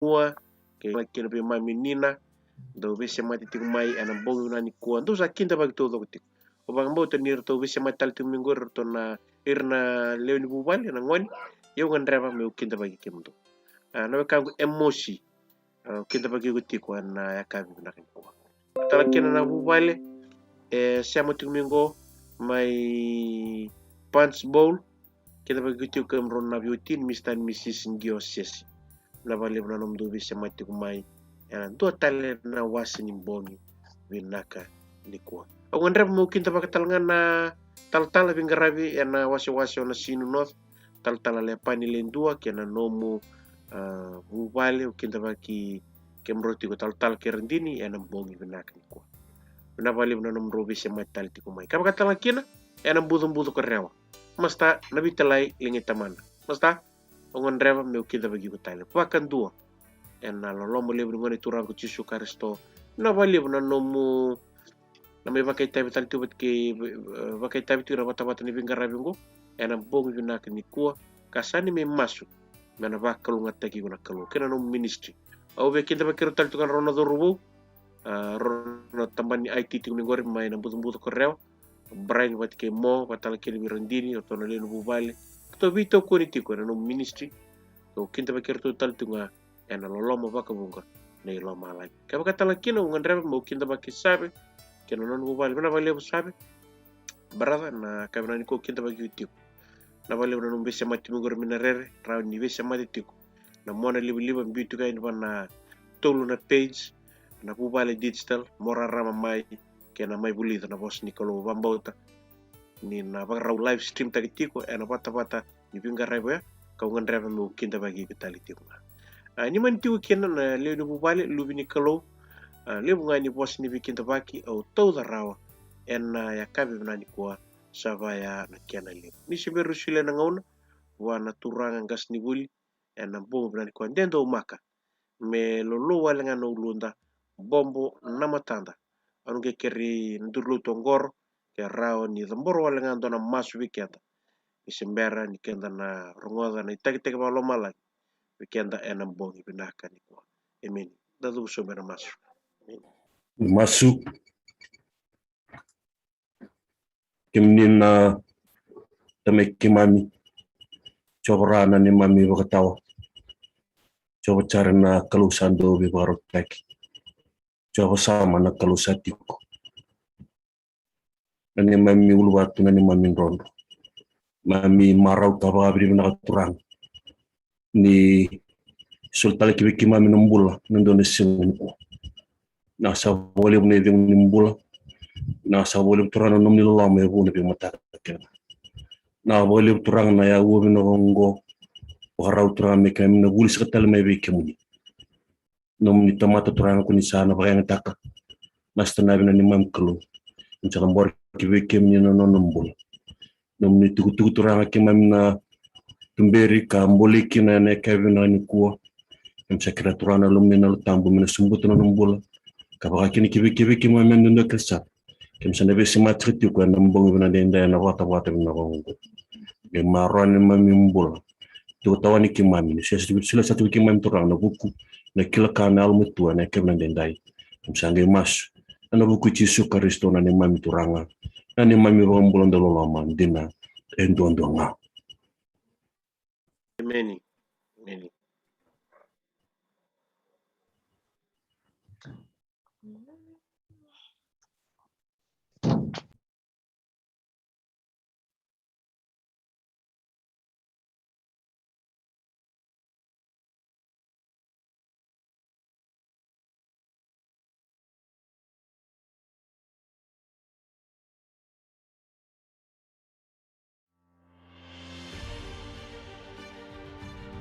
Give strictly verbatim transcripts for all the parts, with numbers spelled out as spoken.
Mua, kei na kena veimami Nina, dau veisemati tiko mai ena bogi vinaka nikua, dou sa kidavaki taucoko tiko. Au vakabauta ni ratou veisemati tale tiko mai qori, ratou na, ira na lewe ni vuvale, na gone, au gadreva meu kidavaki kemudou. A, na wekaqu Emosi, a, kidavaki iko tiko ena yakavi vinaka nikua. Tala kina na vuvale, e sema tiko mai qo, mai Punch Bowl, kidavaki iko tiko kemudrau na veiwatini, Mister and Missus Giosesi. Na vakalevu na nomudou veisemati tiko mai ena dua tale na wase ni bogi vinaka nikua. Au gadreva meu kidavaka tale ga na talatala veiqaravi ena wasewase o Nasinu North, talatala Lepani Ledua kei na nomu, a, vuvale, au kidavaki kemudrau tiko talatala kei Radini ena bogi vinaka nikua. Vinaka vakalevu na nomudrau veisemati tale tiko mai. Ka vaka tale ga kina ena bucobuco ko Rewa. Masta, na veitalai Ligai Tamana. Masta, au gadreva meu kidavaki iko tale vakadua ena loloma levu ni Gone Turaga ko Jisu Karisito. Vinaka vakalevu na nomu na mai vakaitavi tale tiko vata kei, e, vakaitavi tiko na vatavata ni veiqaravi oqo ena bogi vinaka nikua, ka sa ni mai masu me na vakalougatataki iko na Kalou kei na nomu ministry. Au via kidavaki rau tale tiko na rau na cauravou, a, rau na tabana ni I T tiko mai qori mai na bucobuco ko Rewa, Brian vata kei Mo, vata tale kina vei Radini, ratou na lewe ni vuvale, ratou veitokoni tiko ena nomu ministry. Au kidavaki ratou tale tiko ga ena loloma vakavuqa nei lomalagi. Ka vaka tale ga kina au gadreva meu kidavaki Save kei na nona vuvale. Vinaka vakalevu Save, brother, na ka vinaka nikua au kidavaki iko tiko. Vinaka vakalevu na nomu veisemati mai qori mai Narere, rawa ni veisemati tiko. Na monalivaliva biu tiko yani va na tolu na page, na Vuvale Digital, Mo Rarama Mai, kei na Mai Vulica na Vosa ni Kalou. Vakabauta ni na vakarau live stream taki tiko ena vatavata ni veiqaravi oya, kau gadreva meu kidavaki iko tale tiko ga. A, ni mani tiko kina na lewe ni vuvale, luve ni Kalou, a, levu ga ni vosa ni veikidavaki au tauca rawa ena yakavi vinaka nikua, sa vaya na kena levu. Ni se bera ni solia na gauna vua na turaga qasenivuli ena bogi vinaka nikua, de dau maka me lolou wale ga na uluda, bobo na matada. Au na qai kerei na duru lotu oqori ke rawa ni cabora wale ga dua na masu vei keda, ni se bera ni keda na rogoca na itakitaki vakalomalagi vei keda ena bogi vinaka nikua. Emeni. Da cuva sobu ena masu. Emeni. Masu. Kemuni na Tamai keimami, Jiova Ra na neimami vakatawa, Jiova Jire na Kalou sa dau veivakarautaki, Jiova Sama na Kalou sa tiko, na neimami uluvatu, na neimami drodro. Mami marau ka vakavinavinaka Turaga ni soli tale ki vei keimami na bula na dua na siga nikua. Na sa vakalevu na icegu ni bula, na sa vakalevu Turaga na nomuni loloma e vou na veimataka kece. Na vakalevu Turaga na yavu vinaka oqo, vakarau Turaga me keimami na vuli saka tale mai vei kemuni. Nomuni tamata Turaga ko ni sa na vakayagataka. Master na vina ni mami Kalou. Ni sa na bora ki vei kemuni na nona bula. Nomuni tukutuku Turaga keimami na tuberi ka bolei kina ena yakavi vinaka nikua. Keimami sa kerea Turaga na lomuni na Yalo Tabu me na sobuta na nona bula. Ka vaka kina ki vei, ki vei keimami ena dua kece sara. Keimami sa na veisemati tiko ena bogi vinaka edaidai ena vatavata vinaka oqo. Qai maroroi na neimami bula. Tiko tawani keimami, ni sa, sa, sa, sa tiko keimami Turaga na vuku, na kila ka, na yalomatua, na yakavi vinaka edaidai. Keimami sa qai masu ena vuku i Jisu Karisito na neimami Turaga, na neimami iVakabula dauloloma dina e duadua ga. Emeni. Emeni.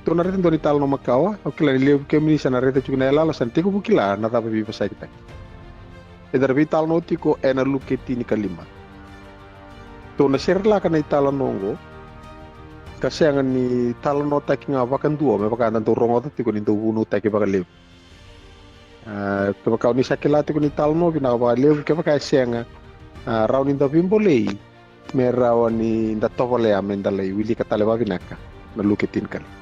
Tou na raica dua na italanoa makawa, au kila ni levu kemuni sa na raica tiko na yalayala, sa na tekivu kila na cava e veivosakitaki. Eda na veitalanoa tiko ena Luke tinikalima. Tou na serelaka na italanoa oqo ka sega ni talanoataki ga vakadua me vaka eda dau rogoca tiko ni dau vunautaki vakalevu. A, kevaka o ni sa kila tiko ni talanoa vinaka vakalevu, kevaka e sega, a, rawa ni da veibolei me rawa ni da tovolea me da lai wilika tale vakavinaka na Luke tinikalima.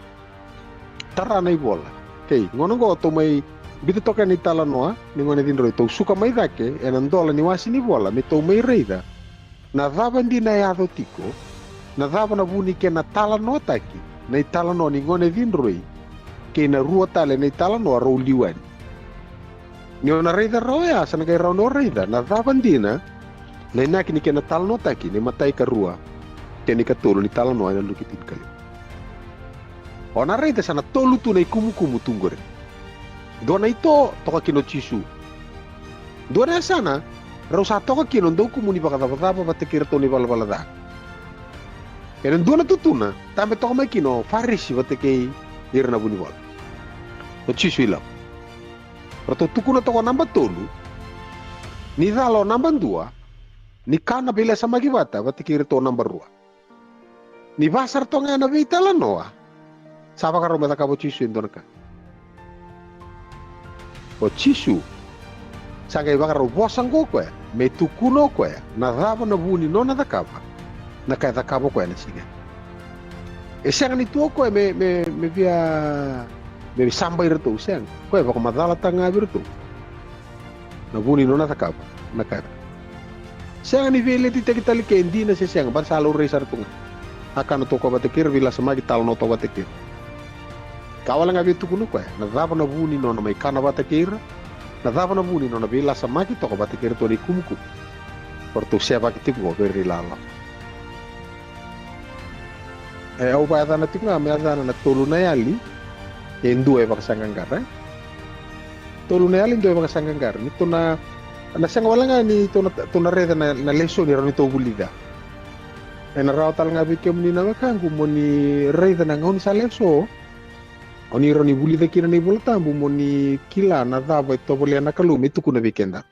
Tara na ivola. Kei gona oqo tou mai biuta toka ena italanoa ni gone cidroi, tou suka mai cake ena dola ni wase ni vola me tou mai raica na cava dina e yaco tiko, na cava na vu ni kena talanoataki na italanoa ni gone cidroi kei na rua tale na italanoa rau liu yani. Ni o na raica rawa oya, sa na qai rawa ni o raica na cava dina na inaki ni kena talanoataki na imatai, ikarua kei na ikatolu ni talanoa ena Luke tinikalima. O na raica sa na tolu tu na ikumukumu tu qori. Dua na ito, toka kina o Jisu. Dua na yasana, rau sa toka kina o daukumu ni vakacavacava vata kei iratou na ivalavala ca. Ena dua na tutuna, tabe toka mai kina o Farisi vata kei ira na vunivola. O Jisu i lako. Ratou tukuna toka o naba tolu ni cala o naba dua ni kana veilasamaki vata vata kei iratou naba rua. Ni va sara toka ga na veitalanoa, sa vakarau me cakava o Jisu e dua na ka. O Jisu sa qai vakarau vosa oqo o koya me tukuna o koya na cava na vu ni nona cakava na ka e cakava o koya na siga. E sega ni tu o koya me, me, me via, me sabai iratou, sega. O koya e vakamacalataka ga vei iratou na vu ni nona cakava na ka e cakava. Sega ni veiletitaki tale ke dina se sega, baleta sa laurai sara tu ga. A kana toka vata kei ira, veilasamaki, talanoa toka vata kei ira. Ka wale ga vei tukuna o koya na cava na vu ni nona mai kana vata kei ira, na cava na vu ni nona veilasamaki toka vata kei iratou na ikumukumu. O ratou sevaki tiko vei ira ilala. E, au vakayacana tiko ga me yacana na tolu na yali e dua e vakasaqaqara. Tolu na yali e dua e vakasaqaqara. Ni tou na, na sega wale ga ni tou na, tou na raica na, na lesoni e rawa ni tou vulica. Ena rawa tale ga vei kemuni na wekaqu mo ni raica na gauna sa lesu, o ni rawa ni vulica kina na iVola Tabu mo ni kila na cava e tovolea na Kalou me tukuna vei keda.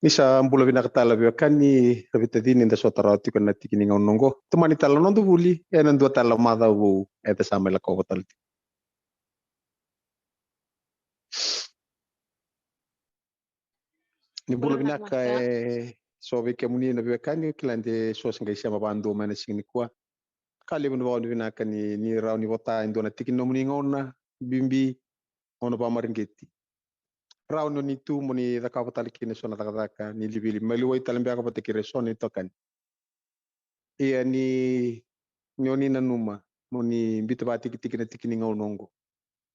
Ni sa bula vinaka tale veiwekani, ra veitacini, da sota rawa tiko na tiki ni gauna oqo. Tomani tale na noda vuli ena dua tale na macawa vou eda sa mai lakova tale tiko. Ni bula vinaka e so vei kemuni na veiwekani, kila de so se qai sema vadua mai na siga nikua. Ka levu na vakavinavinaka ni, ni rawa ni vota e dua na tiki ni nomuni gauna bibi, gauna vakamareqeti. Rawa ni o ni tu mo ni cakava tale kina eso na cakacaka ni livili, maliwai tale beka vata kei ira eso na itokani. Ia ni, ni o ni nanuma mo ni biuta vakatikitiki na tiki ni gauna oqo,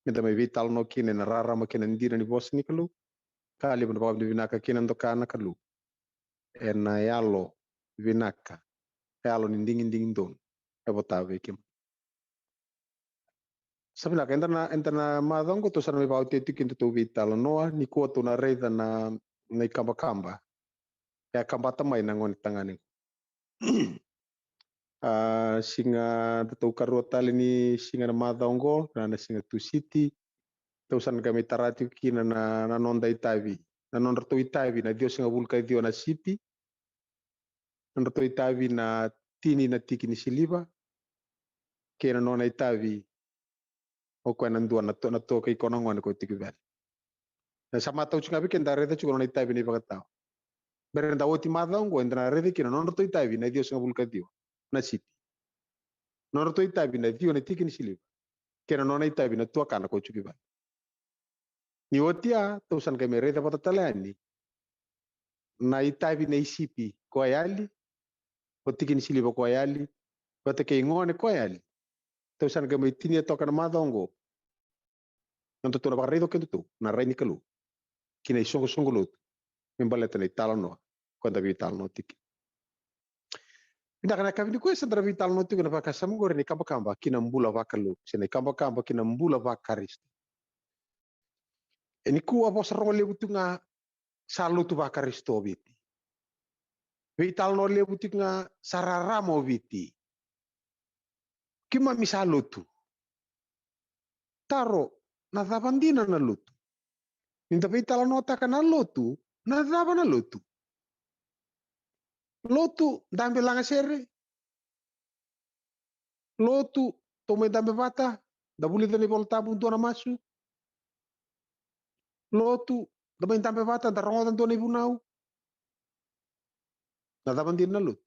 meda mai veitalanoa kina ena rarama kei na dina ni vosa ni Kalou. Ka levu na vakavinavinaka kei na doka na Kalou ena yalo vinaka, yalo ni digidigi donu e vota vei kemuni. Sa vinaka, eda na, eda na macawa oqo tou sa na mai vakaotia tiko kina, tou veitalanoa nikua, tou na raica na, na ikabakaba e a kabata mai na gone tagane. A, siga, datou karua tale ni siga na macawa oqo, na, na siga Tusiti. Tou sa na qai mai tara tiko kina na, na noda itavi, na nodratou itavi na ciwasagavulu ka ciwa na sipi, nodratou itavi na tini na tiki ni siliva, kei na nona itavi o koya na dua na to-, na toka iko na gone ko tiko vele. Na sa matau tiko ga vei keda, da raica tiko na nona itavi na ivakatawa. Bera da oti macawa oqo, eda na raica kina na nodratou itavi na ciwasagavulu ka ciwa na sipi, nodratou itavi na ciwa na tiki ni siliva, kei na nona itavi na tuakana ko tiko vele. Ni oti ya, tou sa na qai mai raica vata tale yani na itavi na isipi ko a yali, o tiki ni siliva ko a yali, vata kei gone ko a yali. Tou sa na qai mai tinia toka na macawa oqo na nodatou na vakaraica o kedatou na rai ni Kalou ki na isoqosoqo lotu me baleta na italanoa ko da veitalanoa tiko. Vinaka. Na yakavi nikua sa da na veitalanoa tiko ena vakasama oqori, na ikabakaba ki na bula vakalou se na ikabakaba ki na bula vaKarisito. E nikua vosa rogo levu tu ga sa lotu vaKarisito o Viti. Veitalanoa levu tiko ga sa rarama o Viti. Keimami sa lotu. Taro, na cava dina na lotu? Ni da veitalanoataka na lotu, na cava na lotu? Lotu, dabe lagasere. Lotu, tou mai dabe vata, da vulica na iVola Tabu, dua na masu. Lotu, da mai dabe vata, da rogoca dua na ivunau. Na cava dina na lotu?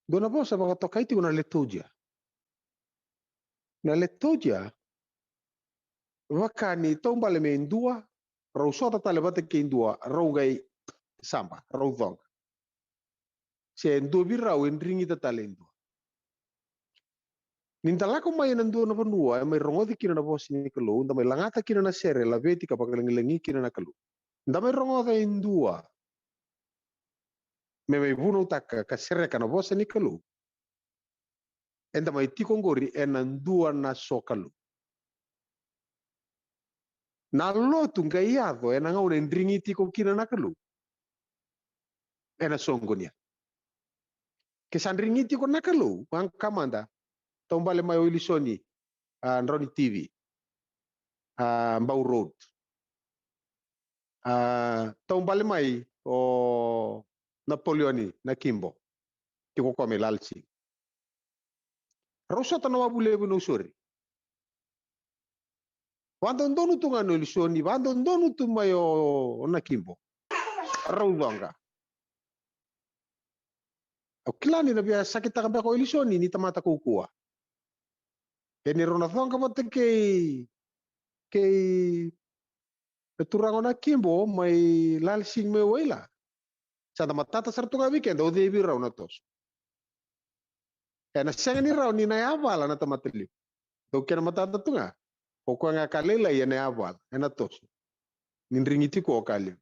Dua na vosa vakatokai tiko na liturgia. Na liturgia, vaka ni taubale me dua, rau sota tale vata kei dua, rau qai saba, rau coqa. Se dua vei rau e drigita tale e dua. Ni da lako mai ena dua na vanua e mai rogoci kina na vosa ni Kalou, da mai lagata kina na sere, laveti ka vakalagilagi kina na Kalou. Da mai rogoca e dua me mai vunautaka ka sereka na vosa ni Kalou. Eda mai tiko oqori ena dua na sokalou. Na lotu qai yaco ena gauna e drigiti iko kina na Kalou. Ena soqoni ya. Ke sa drigiti iko na Kalou, a ka mada, taubale mai o Ilisoni, a, Droni T V, a, Bau Road. A, taubale mai o Napoleoni Nakibo, tiko koya mai Lalsing. Rau sota na wavu levu i Nausori. Vadodonu tu ga na Ilisoni, vadodonu tu mai o, o Nakibo. Rau coqa. Au kila ni na via sakitaka beka o Ilisoni ni tamata kaukauwa. Ia ni rau na coqa vata kei, kei na turaga o Nakibo mai Lalsing mai waila. Sa da matata sara tu ga vei keda, o cei vei rau na toso? Ena sega ni rawa ni na yavala na tamata levu. Dau kena matata tu ga. O koya ga ka lailai ena yavala, ena toso. Ni drigiti koya ka levu.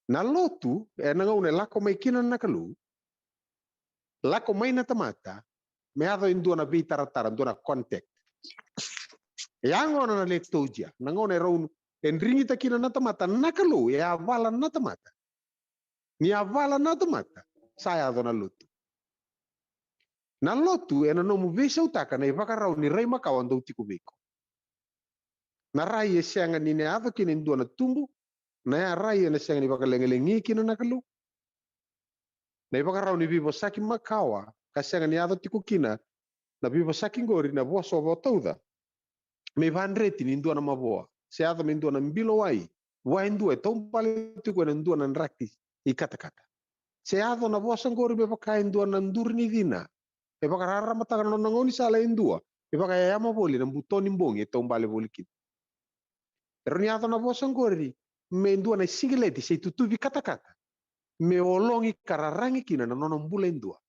Na lotu, ena gauna e lako mai kina na Kalou, lako mai na tamata, me yaco e dua na veitaratara, dua na contact. E ya gona na liturgia, na gauna e rau, e drigita kina na tamata na Kalou, e yavala na tamata. Ni yavala na tamata, sa yaco na lotu. Na lotu ena nomu veisautaka na ivakarau ni rai makawa dau tiko vei iko. Na rai e sega ni na yaco kina e dua na tubu, na ya rai ena sega ni vakalagilagi kina na Kalou. Na ivakarau ni veivosaki makawa, ka sega ni yaco tiko kina na veivosaki qori na vosa o vakatauca. Me ivadreti ni dua na mavoa, se yaco me dua na bilo wai, vua e dua e taubale tiko ena dua na draki ikatakata. Se yaco na vosa qori me vaka e dua na duri ni cina, e vakararamataka na nona gaunisala e dua, e vakayayama voli na buto ni bogi e taubale voli kina. E rawa ni yaco na vosa qori me dua na sigileti se itutuvi katakata, me ologi ka raragi kina na nona bula e dua.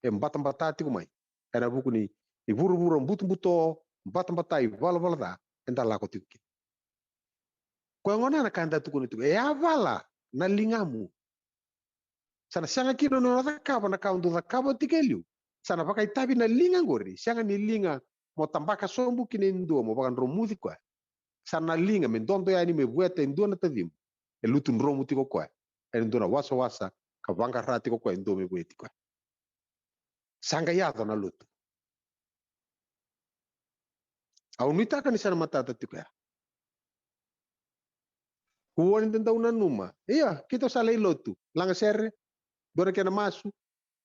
E batabata tiko mai ena vuku ni, ni vuravura butobuto, batabata, ivalavala ca eda lako tiko kina. Koya gona na ka eda tukuna tiko, e yavala na ligamu. Sa na sega kina na nona cakava na ka o dau cakava tiko e liu. Sa na vakaitavi na liga qori, sega ni liga mo tabaka sobu kina e dua mo vakadromuci koya. Sa na liga me dodo yani me vueta e dua na tacimu. E lutu dromu tiko koya ena dua na wasawasa, ka vaqara tiko koya e dua me vueti koya. Sa qai yaco na lotu. Au nuitaka ni sa na matata tiko ya. Kua ni da dau nanuma, ia, keitou sa lai lotu, lagasere, dua na kena masu,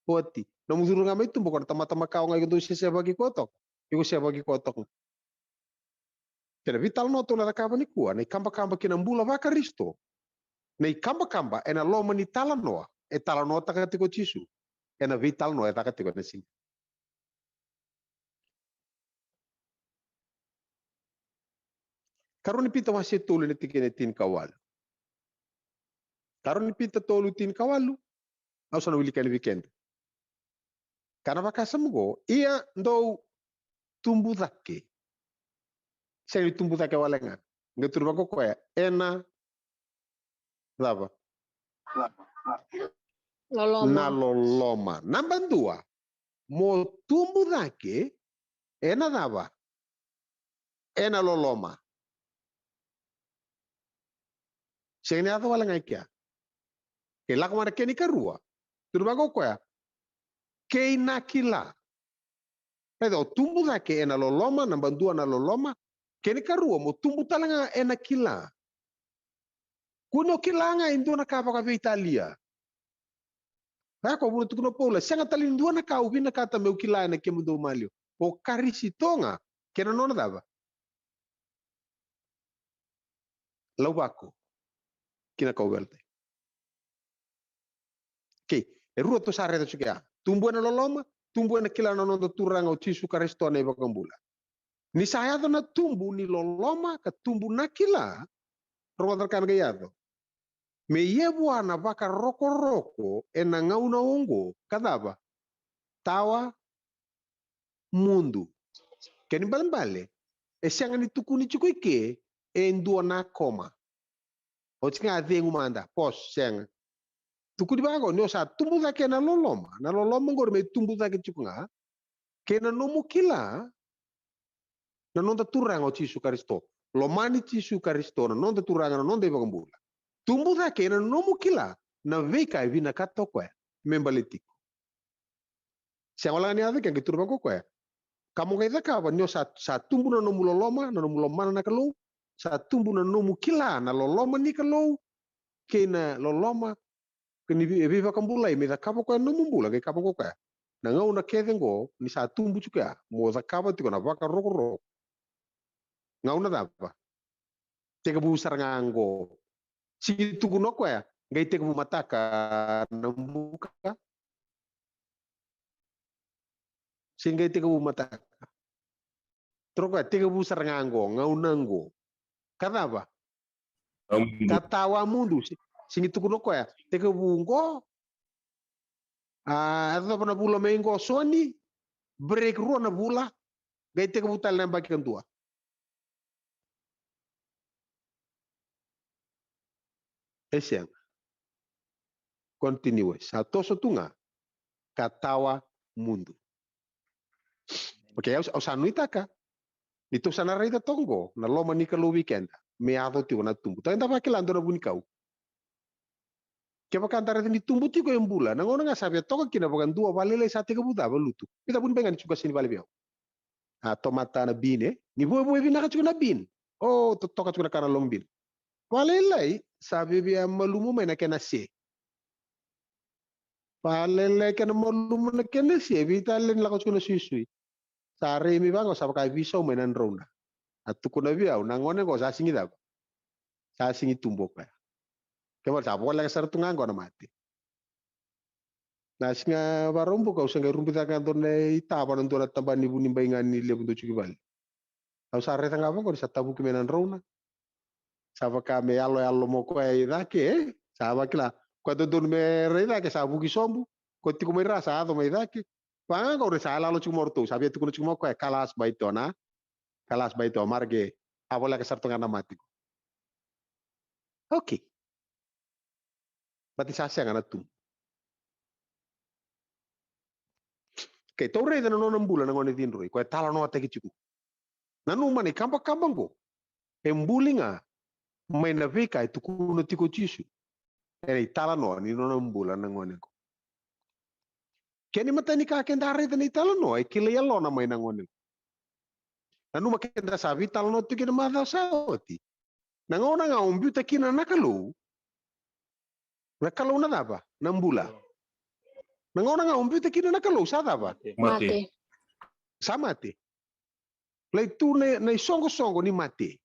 oti. Nomu curu ga mai tuba ko na tamata makawa ga iko dau sesevaki koya toka. Iko sevaki koya toka. Kena veitalanoa tou na cakava nikua, na ikabakaba kei na bula vaKarisito. Na ikabakaba ena loma ni talanoa e talanoataka tiko o Jisu ena veitalanoa e caka tiko ena siga. Karua ni Pita wase tolu ena tikina e tinikawalu. Karua ni Pita tolu tinikawalu. Au sa na wilika yani vei keda. Ka na vakasama qo, ia dou tubu cake. Sega ni tubu cake wale ga. Qai tukuna vaqo o koya, ena cava? Na loloma. Naba dua, mo tubu cake ena cava? Ena loloma. Sega ni yaco wale ga i kea. Ke lako mai na kena ikarua, tukuna vaqo o koya, kei na kila. Raica, o tubu cake ena loloma, naba dua na loloma. Kena ikarua, mo tubu tale ga ena kila. Kua ni o kila ga e dua na ka vakaveitalia. Vaka o vuna tukuna o Paula, sega tale ni dua na ka au vinakata meu kila ena kemudou maliwa. O Karisito ga kei na nona cava? Lauvako ki na kauveilatai. Okei, e rua tou sa raica tiko ya. Tubu ena loloma, tubu ena kila na noda Turaga o Jisu Karisito na iVakabula. Ni sa yaco na tubu ni loloma ka tubu na kila, rogoca na ka na qai yaco. Me ia vua na vakarokoroko ena gauna oqo ka cava? Tawa mudu. Kena ibalebale, e sega ni tukuni tiko i ke e dua na koma. Oti ga cegu mada, pause, sega. Tukuni vaqo, ni o sa tubu cake ena loloma, na loloma oqori me tubu cake tiko ga kei na nomu kila na noda Turaga o Jisu Karisito. Lomani Jisu Karisito, na noda Turaga, na noda iVakabula. Tubu cake ena nomu kila na veika e vinakata o koya me baleti iko. Sega wale ga ni yaco i ke, qai tukuna vaqo o koya, ka mo qai cakava ni o sa, sa tubu na nomu loloma, na nomu lomana na Kalou, sa tubu na nomu kila na loloma ni Kalou kei na loloma ni vei-, veivakabulai me cakava o koya na nomu bula, qai kaya vaqo o koya, na gauna kece oqo ni sa tubu tiko ya, mo cakava tiko na vakarokoroko. Gauna cava? Tekivu sara ga oqo. Sega ni tukuna o koya, qai tekivu mataka na buka. Sega ni qai tekivu mataka. Tukuna o koya, tekivu sara ga oqo, gauna oqo. Ka cava? Ka tawa mudu. Se-, sega ni tukuna o koya, tekivu oqo. A, yacova na vula mai oqo, so ni break rua na vula, qai tekivu tale na yabaki kadua. E sega. Continuous. Sa toso tu ga ka tawa mudu. Okei, au, au sa nuitaka ni tou sa na raica toka oqo na loma ni Kalou vei keda me yaco tiko na tubu. Tou, eda vakila dua na vunikau. Kevaka da raica ni tubu tiko e bula, na gauna ga sa via toka kina vakadua, vakalailai sa tekivu cava? Lutu. Ita vuni bai ga ni suka sini vale vei au. A, tomata, na bean, e? Ni vuevue vinaka tiko na bean, o, totoka tiko na ka na loma bean. Vakalailai sa via, via malumu mai na kena se. Vakalailai kena malumu na kena se, veitalia ni lako tiko na suisui. Sa rai mai vaqo, sa vaka e veisau mai na drauna. A tukuna vei au, na gone qo sa sega ni cava? Sa sega ni tubu o koya. Kena ibalebale sa voleka sara tu ga qo na mate. Na siga Vakaraubuka au se qai rubuitaka dua na itaba na dua na tabana ni vu ni bai ga ni levu dau tiko i vale. Au sa raica ga vaqo ni sa tavuki mai na drauna. Sa vaka me yaloyalo mo koya i cake, e? Sa vakila. Koya dodonu me rai cake, sa vuki sobu. Ko tiko mai ra, sa yaco mai cake. Vaqo ni sa yaloyalo tiko mo ratou, sa via tukuna tiko mo koya, kalas bai toka na. Kalas bai toka, marke. A voleka sara toka ga na mate qo. Okei. Baleta ni sa sega na tubu. Okei, tou raica na nona bula na gone cidroi, koya e talanoataki tiko. Nanuma na ikabakaba qo e buli ga mai na veika e tukuna tiko o Jisu ena italanoa ni nona bula na gone qo. Kena imatai ni ka keda raica na italanoa, e kilai yalona mai na gone qo. Nanuma keda sa veitalanoa tiko kina macawa sa oti. Na gauna ga o biuta kina na Kalou, na Kalou na cava? Na bula. Na gauna ga o biuta kina na Kalou, sa cava? Mate. Sa mate. Lai tu na, na isoqosoqo ni mate.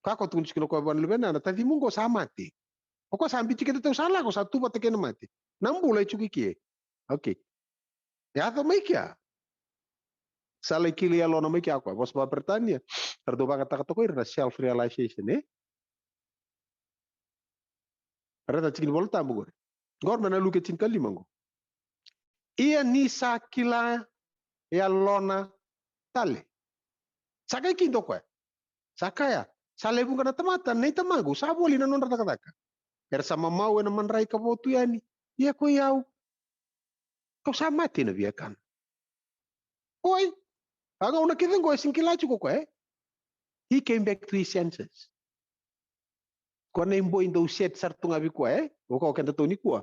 Ka ko tukuna tiko na koya vua na luvena, na tacimu qo sa mate. O koya sa biuti keda, tou sa lako, sa tu vata kei na mate. Na bula e tiko i ke. Okei. Yaco mai kea. Sa lai kilai yalona mai kea o koya. Vosa vakaperitania, era dau vakayagataka toka o ira na self-realization, e? Raica tiki ni Vola Tabu qori. Qori mai na Luke tinikalima qo. Ia ni sa kila yalona tale. Sa qai kida o koya. Sa kaya, sa levu ga na tamata nei tamaqu sa voli na nodra cakacaka. Era sa mamau ena madrai ka vo tu yani. Ia ko i au, kau sa mate na viakana. Oi, a gauna kece qo e sega ni kila tiko o koya, e? He came back to his senses. Koya na iboi dau set sara tu ga vei koya, e? O koya o keda tou nikua.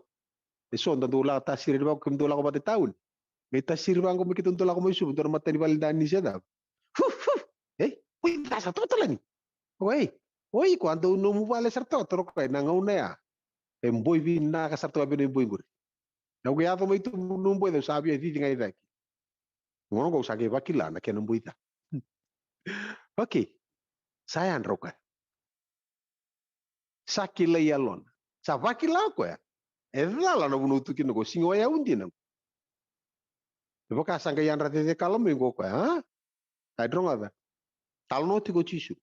E so da dau lako tasiri vaqo, kemudou lako vata i tauni. Me tasiri vaqo me keitou dau lako mai Suva, dua na matanivale da ni se cava. Fu, fu. Ei, oi, da sa totalani. Oi, oi, ko a dau nomu vale sara toka toro koya na gauna ya. E boi vinaka sara toka vei na iboi qori. Na qu yaco mai tu nomu boi, dau sa via cici ga i cake. Gauna qo sa qai vakila na kena boi ca. Okay. Sa yadra o koya. Sa kilai yalona. Sa vakila o koya. E cala na vanua tu kina qo, sega o yau dina. E vaka sa qai yadra cecekala mai qo o koya, a? Sa drogoca. Talanoa tiko o Jisu.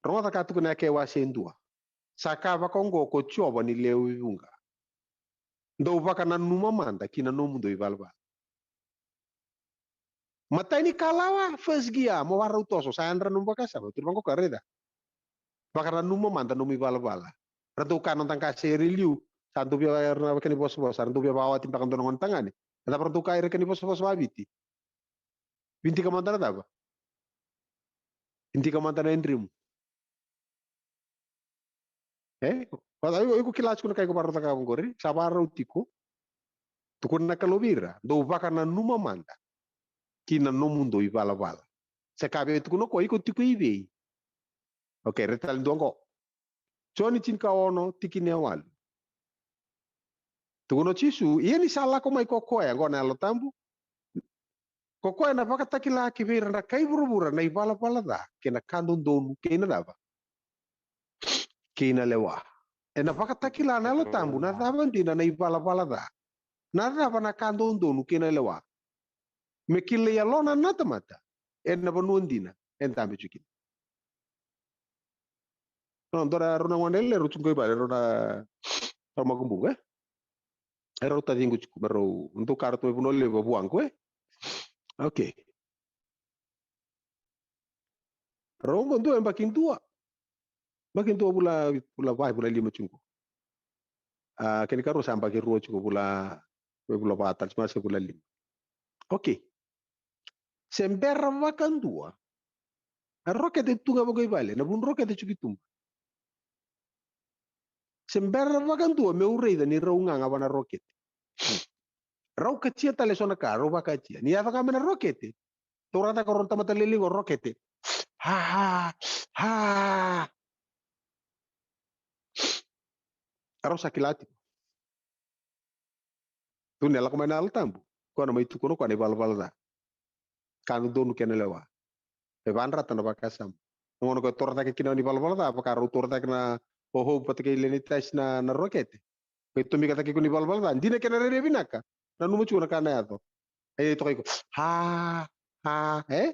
Rogoca ka tukuna eke wase dua. Sa ka vaka oqo ko Jiova ni lewe vuqa. Dou vakananuma mada ki na nomudou ivalavala. Matai ni kalawa, first gear, mo varau toso, sa yadra nomu vakasama, tu vaqo ka raica. Vakananuma mada nomu ivalavala. Ra dau ka noda qase ira i liu, sa dau via, era na vaka ni vosavosa, ra dau via vakawati beka dua na gone tagane. Na cava ra dau ka ira ka ni vosavosa vaviti. Vidika mada na cava. Vidika mada na idrimu. E? Vata, iko, iko kila tiko na ka iko varau cakava qori, sa varau tiko. Tukuna na Kalou vei ira, dou vakananuma mada ki na nomudou ivalavala. Se ka vei tukuna ko iko tiko i vei. Okay, re tale dua qo. Joni tinikaono, tikina e walu. Tukuna o Jisu, ia ni sa lako mai ko koya, qo na Yalo Tabu. Ko koya na vakatakila ki vei ira na kai vuravura na ivalavala ca, kei na ka dodonu, kei na cava. Kei na lewa. Ena vakatakila na Yalo Tabu, na cava dina na ivalavala ca. Na cava na ka dodonu, kei na lewa. Me kilai yalona na tamata, ena vanua dina, e dabe tiko kina. No, dua na rau na gone lewe, rau tu qo i vale, rau na, rau makubuqu, e? E rau taciqu tiko, me rau, dou ka rau tu mai Vanua Levu, vuaqu, e? Okay. Rau qo dua, e yabaki dua. Yabaki dua vula, vula va, vula lima tiko. A, kena ikarua sa yabaki rua tiko vula, vula va tale, se vula lima. Okay. Se bera vakadua. A rokete tu ga vaqo i vale, na vunu rokete tiko i tuba. Se bera vakadua meu raica ni rau gaga vua na rokete. Rau katia tale so na ka, rau vakatia. Ni yaco ga mai na rokete. Taura cake o rau na tamata lailai qo rokete. Ha, ha, ha. A rau sa kila tiko. Tukuni e lako mai na Yalo Tabu. Koya na mai tukuna o koya na ivalavala ca. Ka dodonu kei na lewa. E vadrata na vakasama. Na gauna ko taura cake kina na ivalavala ca, vaka rau taura cake na o Hope vata kei Lenitasi na, na rokete. Ko tomika cake kina na ivalavala ca. Dina kena rairai vinaka. Nanuma tiko na ka na yaco. E toka iko. Ha, ha, e?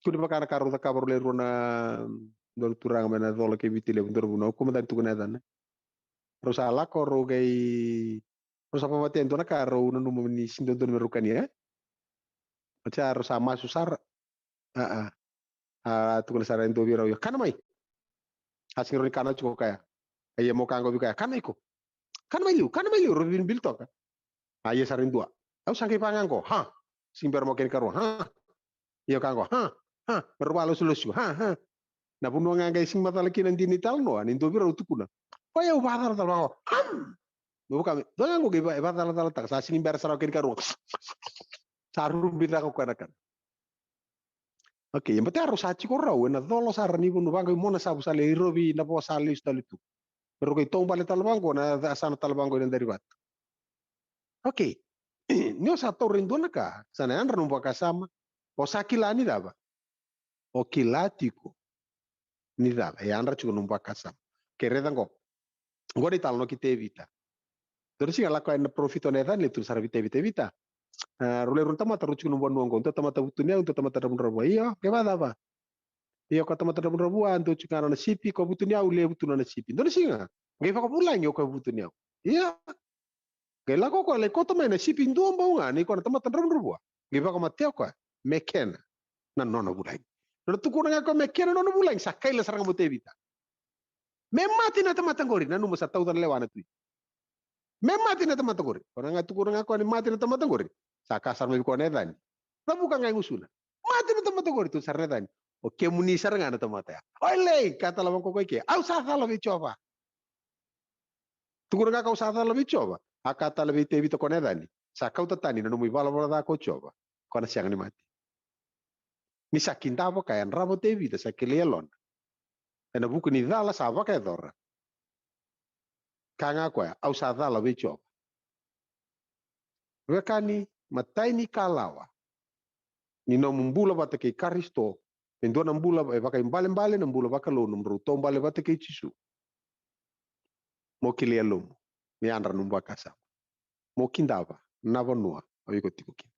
Kua ni vaka na ka rau cakava rau lewe rua na dua na turaga mai na Cola kei Viti Levu, dua na vuna, au kua mada ni tukuna na yacana. Rau sa lako, rau qai, rau sa vavatea e dua na ka, rau nanuma ni sega ni dodonu me rau kania, e? Oti ya rau sa masu sara. A, a. A tukuna sara e dua vei rau, io, kana mai. A sega ni rau ni kana tiko o kaya. A ia mo ka qo vei kaya, kana iko. Kana mai liu, kana mai liu, rau vibili toka. A ia sara e dua. Au sa qai vaka ga qo, ha. Sega ni bera mo kena ikarua, ha. Io ka qo, ha, ha. Me rau vakalosolosi, ha, ha. Na vanua ga qai sega ni macala kina dina ni talanoa, ni dua vei rau tukuna. Koya au vakacalatala vaka qo, ham. Me vaka me, dua ga qo qai va-, vakacalacalataka, sa sega ni bera sara o kena ikarua. Sa rubi cake o koya na kana. Okay, ia baleta rau sa tiko rau ena colo sara ni vanua vaqo i Monasavu, sa lai rovi na vo sa lesu tale tu. Me rau qai taubale tale vaqo na yasana tale vaqo i Nadarivatu. Okay. Ni o sa taura e dua na ka, sa na yadra nomu vakasama, o sa kila ni cava? O kila tiko ni cava? E yadra tiko nomu vakasama. Okay, raica qo. Qo na italanoa kei Tevita. Dua na siga lako yani na parofita o Necani, lai tukuna sara vei Tevita, Tevita. A, rau lai rua na tamata rau tiko nomu vanua qo. Dua tamata Vutuniyau, dua tamata Dravudravua. Io, qai vakacava? Io, ko tamata Dravudravua, dua tiko ga nona sipi, ko Vutuniyau, levu tu nona sipi. Dua na siga, qai vakavulagi o koya Vutuniyau. Io. Qai lako o koya lai kauta mai na sipi dua bau ga nei koya na tamata Dravudravua. Qai vakamatea o koya. Me kena na nona vulagi. Nona tukuna ga o koya me kena na nona vulagi, sa kaila sara ga mai o Tevita. Me mate na tamata qori, nanuma sa tauca na lewa na tui. Me mate na tamata qori. Ko na ga tukuna ga koya ni mate na tamata qori. Sa ka sara mai vei koya na yacani. Cavuka ga e gusuna. Mate na tamata qori, tu sara na yacani. O kemuni sara ga na tamata ya. Oi lei, ka tale vaqo koya i ke. Au sa cala vei Jiova. Tukuna ga kau sa cala vei Jiova. A ka tale vei Tevita ko na yacani. Sa kauta tani na nomu ivalavala ca ko Jiova. Ko na sega ni mate. Ni sa kidava ka yadrava o Tevita, sa kilai yalona. Ena vuku ni cala sa vakayacora. Ka ga koya, au sa cala vei Jiova. Vekani, matai ni kalawa ni nomu bula vata kei Karisito, e dua na bula e vakaibalebale, na bula vakalou, nomudrau taubale vata kei Jisu. Mo kilai yalomu, me yadra nomu vakasama. Mo kidava na vanua o iko tiko kina.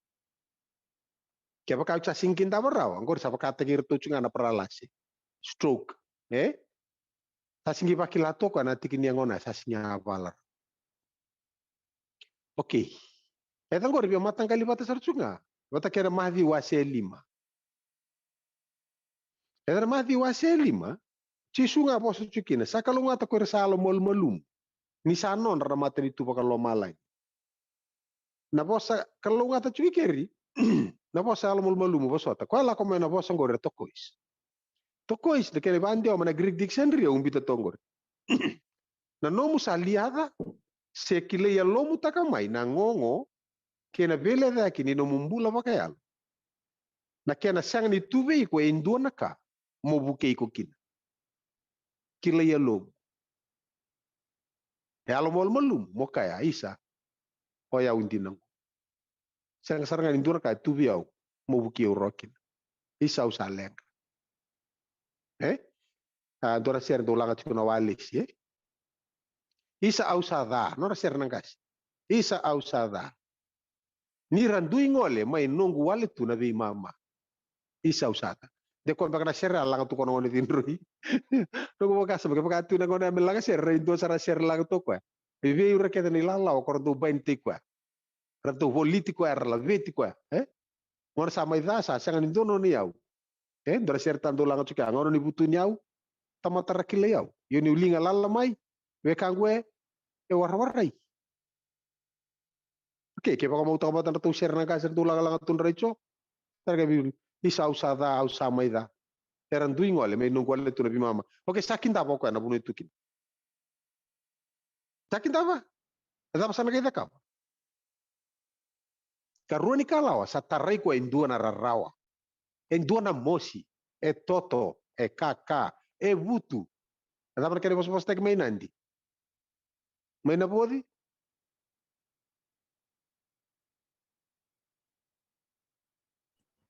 Kevaka o sa sega ni kidava rawa, qori sa vakataki iratou tiko ga na paralasi, stroke, e? Sa sega ni vakila toka na tiki ni yagona, sa sega ni yavala rawa. Okei. E ca qori via mataqali vata sara tiko ga vata kei na Maciu wase e lima. E ca na Maciu wase e lima, Jisu ga vosa tiko kina, sa kalougata ko ira sa yalomalumalumu, ni sa nodra na matanitu vakalomalagi. Na vosa kalougata tiko i keri, na vosa yalomalumalumu vosota. Koya lako mai na vosa qori e tokois. Tokois, na kena ivadewa mai na Greek dictionary, au bita toka qori. Na nomu sa liaca, se kilai yalomutaka mai na gogo kei na veilecayaki ni nomu bula vakayalo. Na kena sega ni tu vei iko e dua na ka mo vukei iko kina. Kilai yalomu. E yalomalumalumu mo kaya, isa, o yau dina qo. Sega sara ga ni dua na ka e tu vei au mo vukei au rawa kina. Isa, au sa leqa. E? A, dua na sere dau laga tiko na Walesi, e? Isa, au sa ca. Nodra sere na qase. Isa, au sa ca. Ni ra dui gole mai noqu wale tu na veimama. Isa, au sa ca. De koya beka na sere a laga tu ko na gone cidroi. Noqu vakasama, kevaka tu na gone ya me laga sere, ra dua sara sere laga tu koya. Vei ira kece na ilalawa ko ra dau bainitaki koya. Ra dau voliti koya, ra laveti koya, e? Gona sa mai ca, sa sega ni dua nona iyau. E, dua na sere tale dau laga tiko ya, gauna ni vutuniyau, tamata ra kilai au. Io niu liga lala mai, wekaqu e, e warawarai. Okei, ke vakamautaka vata na ratou sere na qase ra dau lagalaga tu na raijo. Tara ke vei, isa, au sa ca, au sa mai ca. Era dui gole mai noqu wale tu na veimama. Okei, sa kidava o koya na vanua e tu kina. Sa kidava. E cava sa na qai cakava? Karua ni kalawa, sa tarai koya e dua na rarawa, e dua na mosi, e toto, e kaka, e vutu. E cava na kena ivosavosataki mai Nadi? Mai Navoci?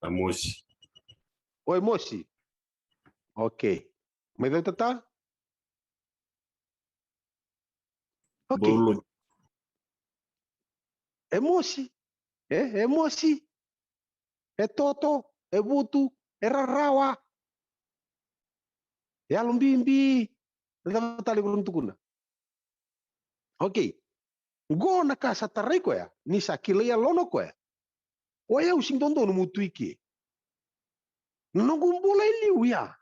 Na mosi. Oi, mosi. Okei. Mai Cautata? Okei. Bolo. E mosi. E, e mosi. E toto, e vutu, e rarawa. E yalo bibi. E cava tale ko na tukuna? Okei. Qo na ka sa tarai koya, ni sa kilai yalona o koya. O yau sega ni dodonu meu tu i ke. Na noqu bula e liu ya.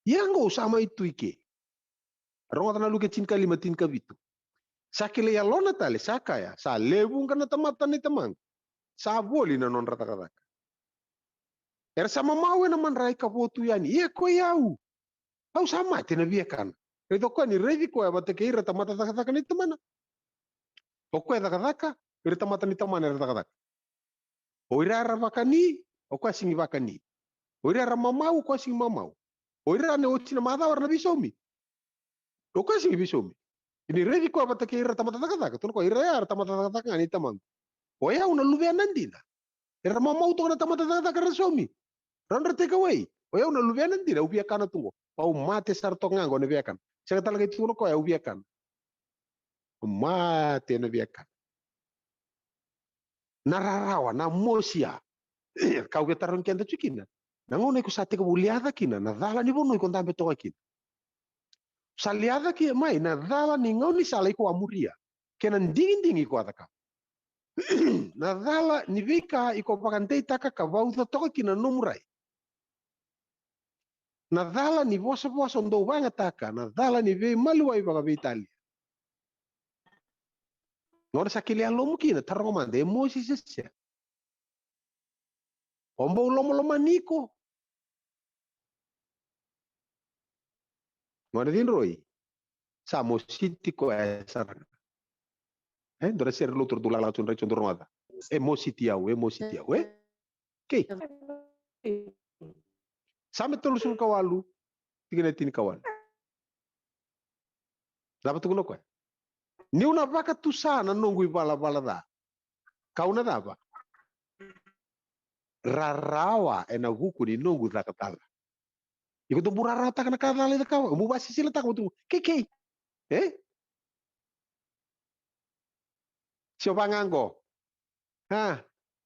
Ia qo au sa mai tu i ke. Rogoca na Luke tinikalima, tinikavitu. Sa kilai yalona tale, sa kaya, sa lewe vuqa na tamata nei tamaqu. Sa voli na nodra cakacaka. Era sa mamau ena madrai ka vo tu yani. Ia ko i au. Au sa mate ena viakana. Raica o koya ni raici koya vata kei ira tamata cakacaka nei tamana. O koya cakacaka, ira tamata nei tamana era cakacaka. O ira era vakani, o koya sega ni vakani. O ira era mamau, o koya sega ni mamau. O ira na oti na macawa era na veisaumi. O koya sega ni veisaumi. Ni raici koya vata kei ira tamata cakacaka, tukuna o koya ira ya era tamata cakacaka ga nei tamaqu. O yau na luvena dina. Era mamau toka na tamata cakacaka era saumi. Ra nodra take away. O yau na luvena dina, au viakana tu qo. Au mate sara toka ga qo na viakana. Sega tale ga ni tukuna o koya au viakana. Au mate na viakana. Na rarawa, na mosi ya. Ka au via tarogi keda tiko kina. Na gauna iko sa tekivu liaca kina na cala ni vanua iko dabe toka kina. Sa liaca kina mai na cala ni gaunisala iko a muria. Kei na digidigi iko a cakava. Na cala ni veika iko vakadeitaka ka vauca toka kina na nomu rai. Na cala ni vosavosa o dau vagataka, na cala ni veimaliwai vakaveitalia. Gauna sa kilai yalomu kina, taroga mada, e mosi se sega? O bau lomalomani iko. Gone cidroi, sa mositi koya sara ga. E dua na sere lotu ratou lakolako tu, dou rogoca. E mositi au, e mositi au, e? Kei. Same tolusagavulu ka walu, tikina e tinikawalu. Cava tukuna o koya? Niu na vakatusa na noqu ivalavala ca, kau na cava? Rarawa ena vuku ni noqu caka cala. Iko dou bau rarawataka na ka cala e cakava, mo vakasisilataka, mo tukuna, kei, kei. E? Se o vaka ga qo. A,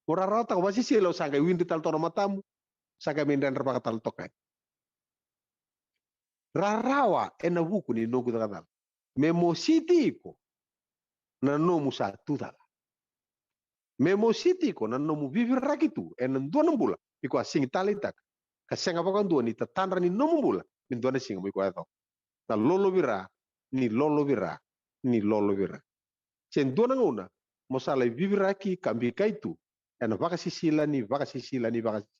mo rarawataka, vakasisila, o sa qai widi tale toka na matamu, sa qai mai dredre vakatale toka. Rarawa ena vuku ni noqu caka cala. Me mositi iko na nomu sa tu cala. Me mositi iko na nomu viviraki tu ena dua na bula iko a sigi taleitaka, ka sega vakadua ni tatadra ni nomu bula me dua na siga mo iko a yaco. Na lolovira ni lolovira ni lolovira. Se dua na gauna mo sa lai viviraki ka bikai tu ena vakasisila ni vakasisila ni vakasisila.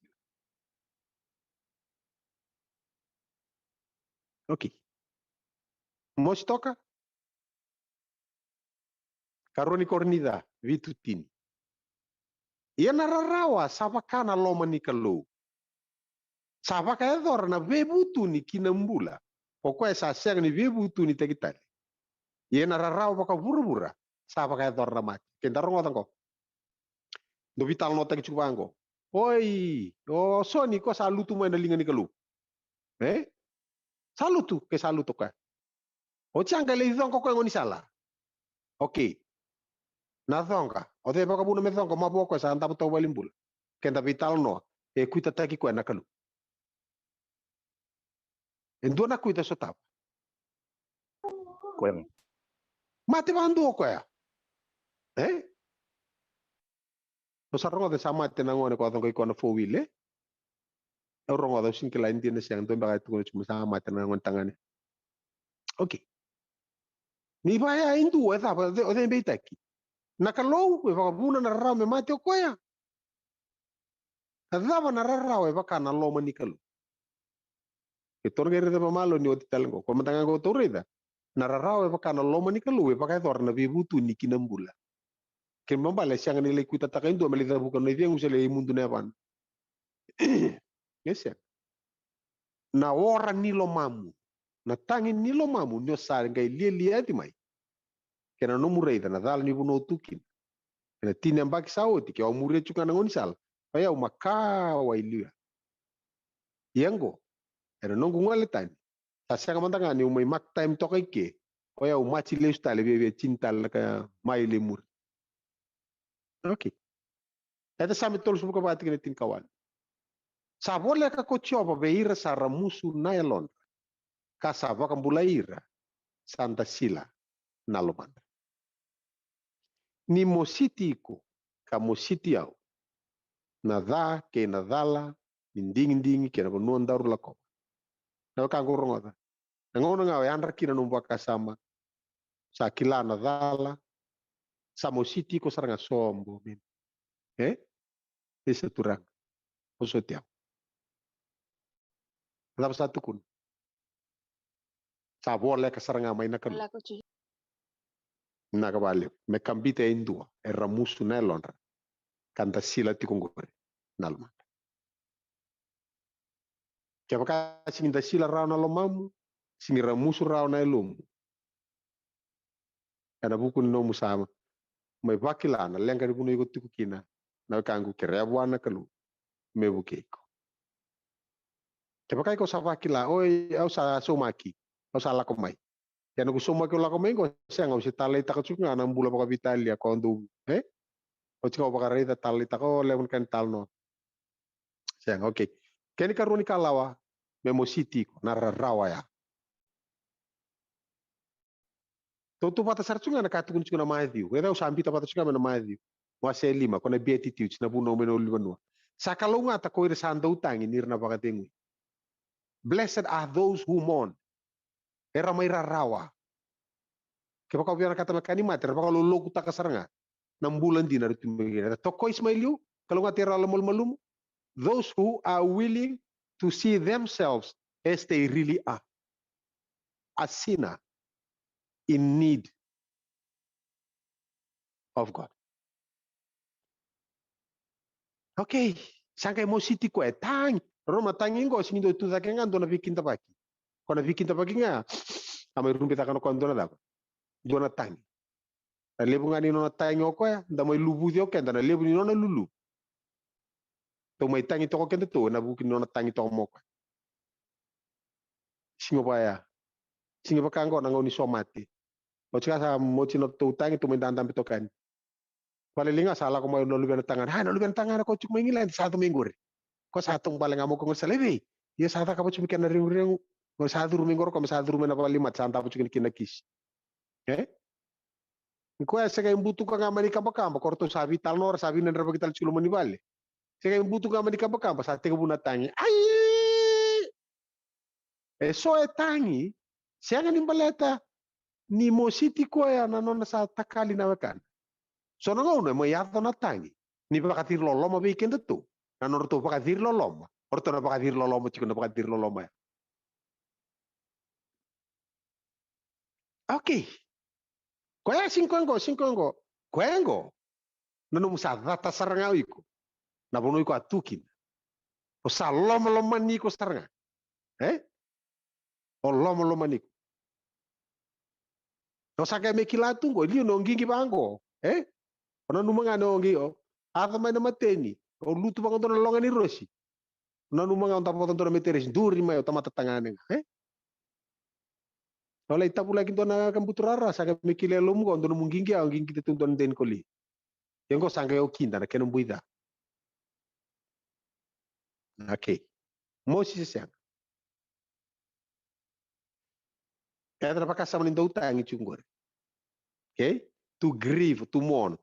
Okei. Mosi toka. Karua ni Korinica vitu, tini. Ia na rarawa sa vaka na loma ni Kalou. Sa vakayacora na veivutuni ki na bula ko koya sa sega ni veivutunitaki tale. Ia na rarawa vakavuravura sa vakayacora na mate. Ke da rogoca qo, dou veitalanoataki tiko vaqo. Oi, o Soni, ko sa lutu mai na liga ni Kalou. E? Sa lutu, ke sa lutu o koya. Oti a qai lai coqa o koya e gaunisala. Okei. Na coqa, o cei e vakavuna me coqa? Mavoa o koya sa davo tauvalenibula. Keda veitalanoa, e kuitataki koya na Kalou. E dua na kuita sotava. Koya ga. Mate vakadua o koya. E? Au sa rogoca sa mate na gone ko a coqai koya na four wheel, e? Au rogoca, au sega ni kila e dina se sega, dua beka e tukuna tiko me sa mate na gone tagane. Okei. Ni vaya e dua, e cava, o cei, o cei e beitaki? Na Kalou, e vakavuna na rarawa me mate o koya. A cava na rarawa e vaka na loma ni Kalou? Keitou na qai raica vakamalua ni oti tale qo. Ko mada ga qo tou raica. Na rarawa e vaka na loma ni Kalou e vakayacora na veivutuni ki na bula. Kena ibalebale e sega ni lai kuitataka e dua me lai cavuka na icegu se lai mudu na yavana. E sega. Na ora ni lomamu, na tagi ni lomamu ni o sa qai lialiati mai. Kei na nomu raica na cala ni vanua o tu kina. Ena tini yabaki sa oti, ke o a muria tiko ga na gaunisala, o yau makawa i liu ya. Ia qo, ena noqu gole tani, sa sega mada ga niu mai mark time toka i ke, o yau maji lesu tale, viavia tini tale na ka mai lai muri. Okei. Eda Same tolusagavulu ka va, tikina e tinikawalu. Sa voleka ko Jiova vei ira sa ramusu na yalodra, ka sa vakabulai ira sa dasila na lomadra. Ni mositi iko ka mositi au, na ca kei na cala, ni digidigi kei na vanua daru lakova. Na wekaqu, rogoca. Na gauna ga o yadra kina nomu vakasama, sa kila na cala, sa mositi iko sara ga, sobo meni. E? Isa, Turaga, vosoti au. Cava sa tukuna? Sa voleka sara ga mai na Kalou. Lako tiko. Vinaka vakalevu. Me kabita e dua e ramusu na yalodra, ka dasila tiko qori na lomadra. Kevaka sigi dasila rawa na lomamu, sigi ramusu rawa na yalomu, ena vuku ni nomu sa mai vakila na leqa ni vanua iko tiko kina, na wekaqu, kerea vua na Kalou me vukei iko. Kevaka iko sa vakila, oi, au sa saumaki, au sa lako mai. Ia noqu saumaki, au lako mai qo, sega, au se taleitaka tiko ga na bula vakaveitalia ko dou, e? Oti ga au vakaraica, taleitaka, o, levu na ka ni talanoa. Sega, okei. Kena ikarua ni kalawa, me mositi iko, na rarawa ya. Tautauvata sara tiko ga na ka tukuni tiko na Maciu. Raica, au sa biuta vata tiko ga mai na Maciu. Wase lima, ko na Beatitudes, na vunau mai na ulunivanua. Sa kalougata ko ira sa dau tagi ni ra na vakacegui. Blessed are those who mourn. Era mai rarawa. Kevaka o vinakata me ka ni mate, era vakalolokutaka sara ga na bula dina era tu mai kina. Era toka o Ismael, kalougata ira na malumalumu. Those who are willing to see themselves as they really are. A sinner in need of God. Okay, sa qai mositi koya, tagi. Roma tagi qo, sigi dua tu cake ga dua na veikidavaki. Ko na veikidavaki ga, a mai rubicaka na koya dua na cava? Dua na tagi. Na levu ga ni nona tagi o koya, da mai luvuci o keda na levu ni nona lulu. Tou mai tagi toka o keda tou, na vuki ni nona tagi toka mo koya. Siga vaya. Siga vaka qo na gauna ni somate. Oti ka sa moti na tou tagi, tou mai dadabe toka yani. Vale liga sa lako mai na luvena tagane. A, na luvena tagane ko tiko mai England, sa tu mai qori. Ko sa tu bale ga mo ko sa levei. Ia sa caka vatu me kena reguregu. Ko sa curu mai qori ko me sa curu mai na vale mate, sa davo tiko ni kina kisi. E? Ko ya se qai butuka ga mai ni kabakaba, ko ratou sa vitala nora, sa vinadra vakitala tiko loma ni vale. Se qai butuka ga mai ni kabakaba, sa tekivu na tagi. Ai! E so e tagi, sega ni baleta ni mositi koya na nona sa takali na wekana. So na gauna e mai yaco na tagi ni vakaciriloloma vei kedatou. Na nodratou vakaciriloloma, o ratou na vakaciriloloma tiko na vakaciriloloma ya. Okay. Koya sega ni koya qo, sega ni koya qo. Koya qo. Na nomu sa cata sara ga o iko. Na vanua iko a tu kina. O sa lomalomani iko sara ga. E? O lomalomani iko. O sa qai me kila tu qo, liu na o qiqi vaqo. E? O nanuma ga na o qi o. Aca mai na mateni. O lutu vaqo dua na loga ni rosi. O nanuma ga o davo dua na meteresi. Duri mai o tamata tagane ga. E? O lai tavulaki dua na ka buturara, sa qai me kila e lomu qo, dua nomu qiqi a, o qiqi tu dua na deni koli. Ia qo sa qai o kida na kena bui ca. Okay. Mosi se sega. E yaca na vakasama ni dau tagi tiko qori. Okay? To grieve, to mourn.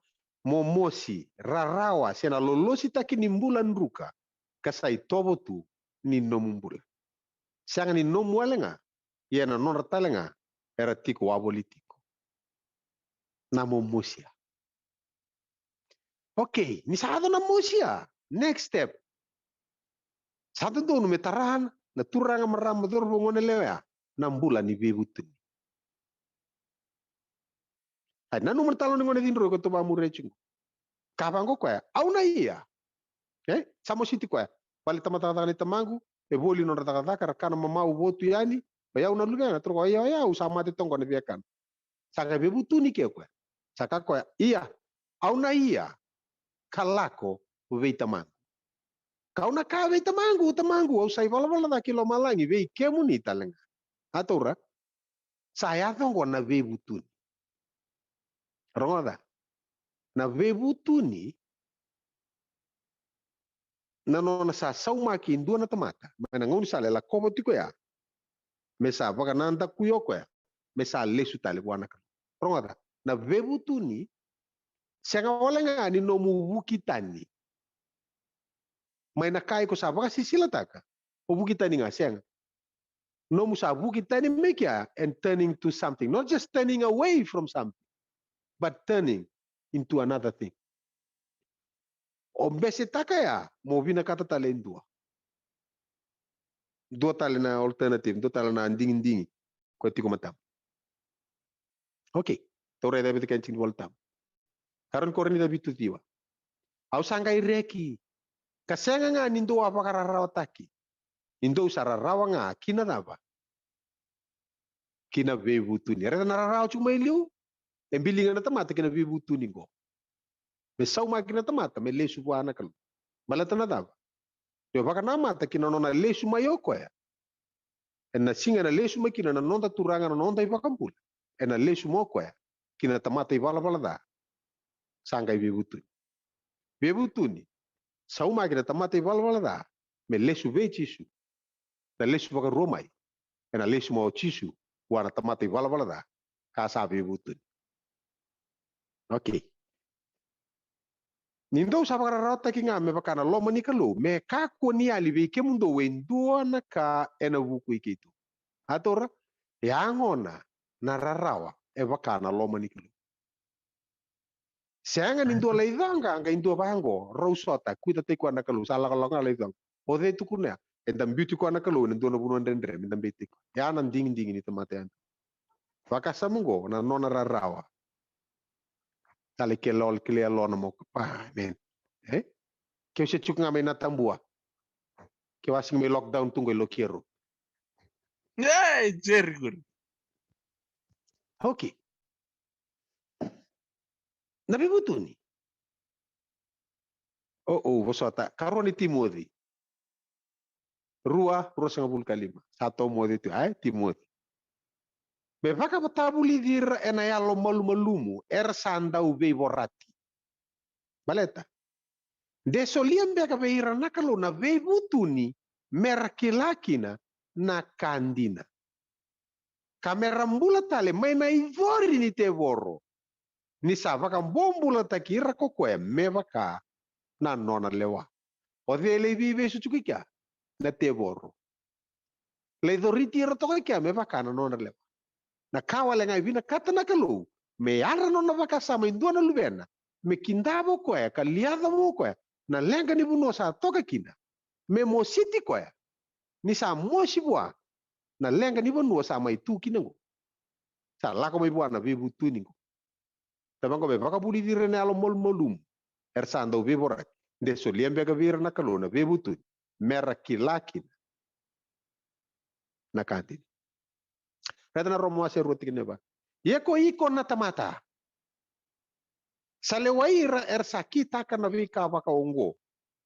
Mo mosi, rarawa, se na lolositaki ni bula druka, ka sa itovo tu ni nomu bula. Sega ni nomu wale ga, ia na nodra tale ga, era tiko wavoli tiko. Na mo mosia. Okay, ni sa yaco na mosia. Next step. Sa dodonu me tara na turaga, marama, cauravou, gonelewa ya na bula ni veivutuni. Ai, nanuma na talo ni gone cidroi ko tou vamuria tiko. Ka vaqo koya, au na ia. E? Sa mositi koya. Vale tamata cakacaka nei tamaqu, e voli nodra cakacaka, ra kana mamau votu yani, o yau na luvena, toro koya, ia, o yau sa mate toqo na viakana. Sa qai veivutuni ke koya. Sa ka koya, ia, au na ia ka lako vei tamaqu. Kau na kaya vei tamaqu, tamaqu, au sa ivalavala ca ki lomalagi vei kemuni tale ga. A taura, sa yaco oqo na veivutuni. Rogoca, na veivutuni, na nona sa saumaki e dua na tamata mai na gaunisala e lakova tiko ya, me sa vakanadakui o koya me sa lesu tale vua na Kalou. Rogoca, na veivutuni sega wale ga ni nomu vuki tani mai na ka iko sa vakasisilataka. O vuki tani ga, sega. Nomu sa vuki tani mai kea and turning to something, not just turning away from something, but turning into another thing. O besetaka ya mo vinakata tale e dua. Dua tale na alternative, dua tale na digidigi ko tiko matamu. Okay. Tou raica e vica kena tiki ni Volatabu. Karua ni Korinica vitu ciwa. Au sa qai reki, ka sega ga ni dou a vakararawataki, ni dou sa rarawa ga ki na cava? Ki na veivutuni. Raica na rarawa tiko mai liu, e biliga na tamata ki na veivutuni qo. Me saumaki na tamata me lesu vua na Kalou. Baleta na cava? Ni o vakanamata ki na nona lesu mai o koya, ena siga ena lesu mai kina na noda Turaga, na noda iVakabula, ena lesu mai o koya ki na tamata ivalavala ca. Sa qai veivutuni. Veivutuni, saumaki na tamata ivalavala ca me lesu vei Jisu. Na lesu vakarua mai, ena lesu mai o Jisu vua na tamata ivalavala ca, ka sa veivutuni. Okay. Ni dou sa vakararawataki ga me vaka na loma ni Kalou, me kakua ni yali vei kemudou e dua na ka ena vuku i keitou. A taura, yagona na rarawa e vaka na loma ni Kalou. Sega ni dua lai coqa, qai dua vaqo, rau sota, kuitataki koya na Kalou, sa lakolako ga lai coqa. O cei tukuna ya? Eda biuti koya na Kalou ena dua na vanua dredre, meda beitaki koya. Ya na digidigi ni tamata yadua. Vakasama oqo, na nona rarawa. Tale ke lol, ke lea lona mo ka, pa, man. E? Ke u se tiko ga mai na tabua. Ke u a sigi mai lockdown tu qo i Lokiero. Ei, Jerry, qori. Okay. Na veivutuni. O, o, vosota. Karua ni Timoci. Rua, ruasagavulu ka lima. Sa Timoci tu, ai, Timoci. Me vakatavulici ira ena yalo malumalumu, era sa dau veivorati. Baleta. De solia beka vei ira na Kalou na veivutuni, mera kila kina na ka dina. Ka mera bula tale mai na icori ni tevoro. Ni sa vakabobulataki ira ko koya me vaka na nona lewa. O cei e lai veivesu tiko i kea? Na tevoro. Lai coriti ira toka i kea me vaka na nona lewa. Na ka wale ga e vinakata na Kalou, me yadra nona vakasama e dua na luvena, me kidava o koya, ka liaca vua o koya, na leqa ni vanua sa toka kina, me mositi koya, ni sa mosi vua, na leqa ni vanua sa mai tu kina oqo. Sa lako mai vua na veivutuni oqo. Taba oqo me vakavulici ira na yalo malumalumu. Era sa dau veivorati. De solia beka vei ira na Kalou na veivutuni. Mera kila kina. Na ka dina. Raica na Roma wase rua tikina e va. Ia ko iko na tamata. Sa lewai ira era sa kitaka na veika vaka oqo.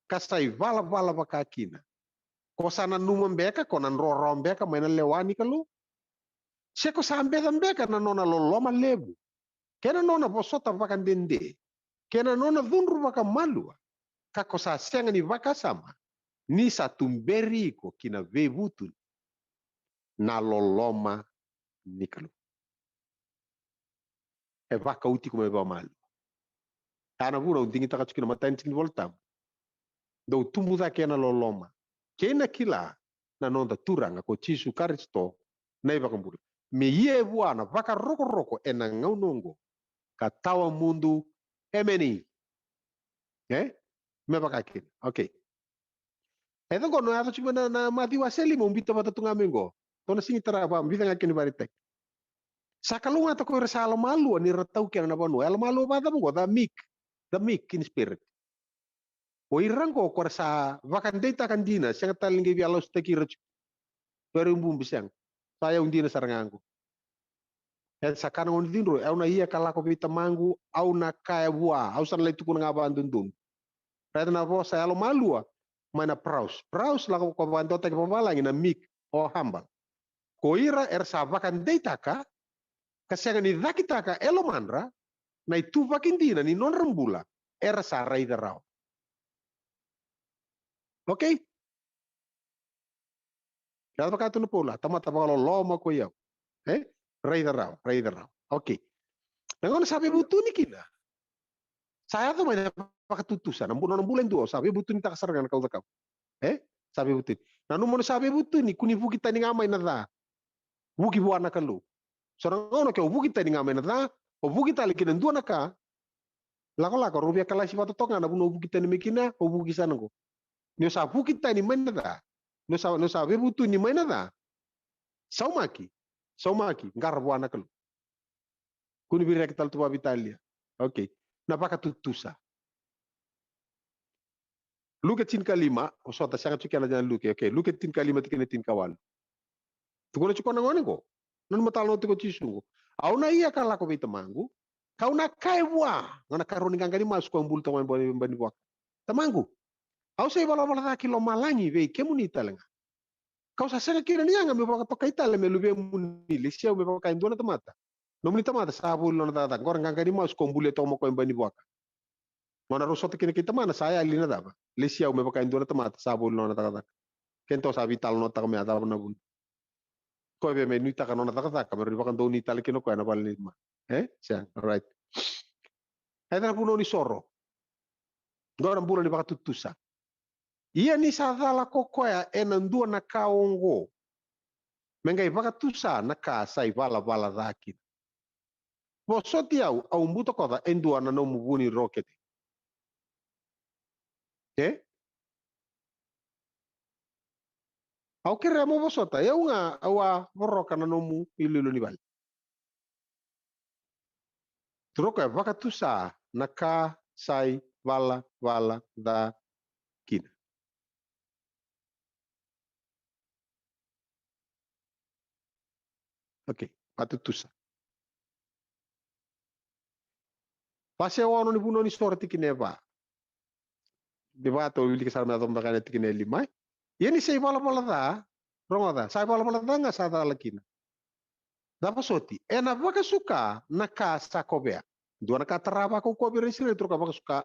Ka sa ivalavala vaka kina. Ko sa nanuma beka, ko na dro rawa beka, mai na lewa ni Kalou. Se ko sa beca beka na nona loloma levu. Kei na nona vosota vakadede, kei na nona cudru vakamalua, ka ko sa sega ni vakasama, ni sa tuberi iko ki na veivutuni, na loloma ni Kalou. E vakauti iko mai vakamalua. Ia na vuna au digitaka tiko na matai ni tiki ni Volatabu. Dou tubu cake ena loloma. Kei na kila na noda Turaga ko Jisu Karisito na iVakabula. Me ia e vua na vakarokoroko ena gauna oqo ka tawa mudu. Emeni. E? Me vaka kina. Okay. E caqo na yaco tiko mai na, na Maciu wase lima, au bita vata tu ga mai qo. Tou na sigi tara va, bica ga kina ni varitaki. Sa kalougata ko ira sa yalomalua ni ra taukena na vanua. Yalomalua vacava qo? The meek. The meek in spirit. O ira qo ko ra sa vakadeitaka dina, sega tale ni qai via lasutaki ira tiko. Ko ira ibubu sega. Sa yau dina sara ga qo. E sa kana gona cidru, au na ia ka lako vei Tamaqu, au na kaya vua, au sa na lai tukuna ga vakadodonu. Raica na vosa yalomalua, mai na praus. Praus lako ko vakadewataki vakavalagi na meek, o humble. Ko ira era sa vakadeitaka, ka sega ni cakitaka e lomadra na ituvaki dina ni nodra bula, era sa raica rawa. Okay? Ia vaka tu na Paula, tamata vakaloloma ko i au. E? Raica rawa, raica rawa. Okay. Na gauna sa veivutuni kina. Sa yaco mai na vakatutusa, na bu-, nona bula e dua, sa veivutunitaka sara ga na kau cakau. E? Sa veivutuni. Nanuma ni sa veivutuni, kua ni vuki tani ga mai na ca. Vuki vua na Kalou. So na gauna ke o vuki tani ga mai na ca, o vuki tale ki na dua na ka, lakolako, rau via kalasi vata toka ga na vanua o vuki tani mai kina, o vuki sa na qo. Ni o sa vuki tani mai na ca, ni o sa, ni o sa veivutuni mai na ca, saumaki, saumaki, qara vua na Kalou. Kua ni veiraiyaki tale tu vakaveitalia. Okay. Na vakatutusa. Luke tinikalima, o sota sega tu kena na Luke, okay. Luke tinikalima tikina tinikawalu. Tukuna tiko na gone qo. Nanuma tale na oti ko Jisu qo. Au na ia ka lako vei Tamaqu. Kau na kaya vua. Ga na karua ni qaqa ni masu ko buli toka mai ba-, ba-, ni vuaka. Tamaqu. Au sa ivalavala ca ki lomalagi vei kemuni tale ga. Kau sa sega kina ni yaga meu vakatokai tale me luvemuni, lesi au me vaka e dua na tamata. Nomuni tamata sa voli nona cakacaka. Qo ra qaqa ni masu ko bulia toka mo koya e bai ni vuaka. Gauna rau sota kina kei tamana sa yali na cava? Lesi au me vaka e dua na tamata sa voli nona cakacaka. Kedatou sa veitalanoataka me a cava na vuna. Koya via me nuitaka nona cakacaka me rawa ni vakadonui tale kina o koya na vale ni ma. E? Sega, alright. E cava na vunau ni soro? Qo na bula ni vakatutusa. Ia ni sa cala ko koya ena dua na ka oqo, me qai vakatusa na ka sa ivalavala ca kina. Vosoti au, au butakoca e dua na nomu vu ni rokete. E? Au kerea mo vosota, e au ga au a voroka na nomu iloilo ni vale. Turaga, vakatusa na ka sa ivalavala ca kina. Okay, vakatutusa. Wase ono ni Vunau ni Soro tikina e va. Ni vakatou wilika sara me yacova beka na tikina e lima, e? Ia ni sa ivalavala ca, rogoca, sa ivalavala ca ga sa cala kina. Cava soti? Ena vakasuka na ka sa kovea. Dua na ka tara vakaukauwa vei ira na Isireli, turaga, vakasuka.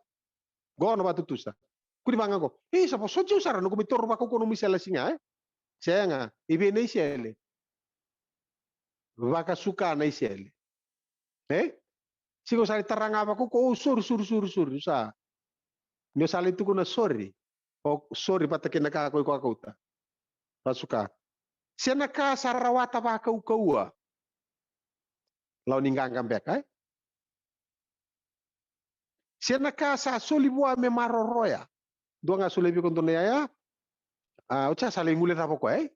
Qo na vakatutusa. Kua ni vaka ga qo, e, sa vosoti au sara, noqu mai toro vakaukauwa nomu isele siga, e? Sega, i vei na isele? Vakasuka na isele. E? Sega, o sa lai tara ga vakaukauwa, o, sori, sori, sori, sori, sa. Ni o sa lai tukuna sori, o sori vata kei na ka ko iko a kauta. Vakasuka. Se na ka sa rawata vakaukauwa. Lau ni qaqa beka, e? Se na ka sa soli vua me maroroya. Dua ga solia vei iko dua na iyaya. A, oti sa lai gule cava o koya, e?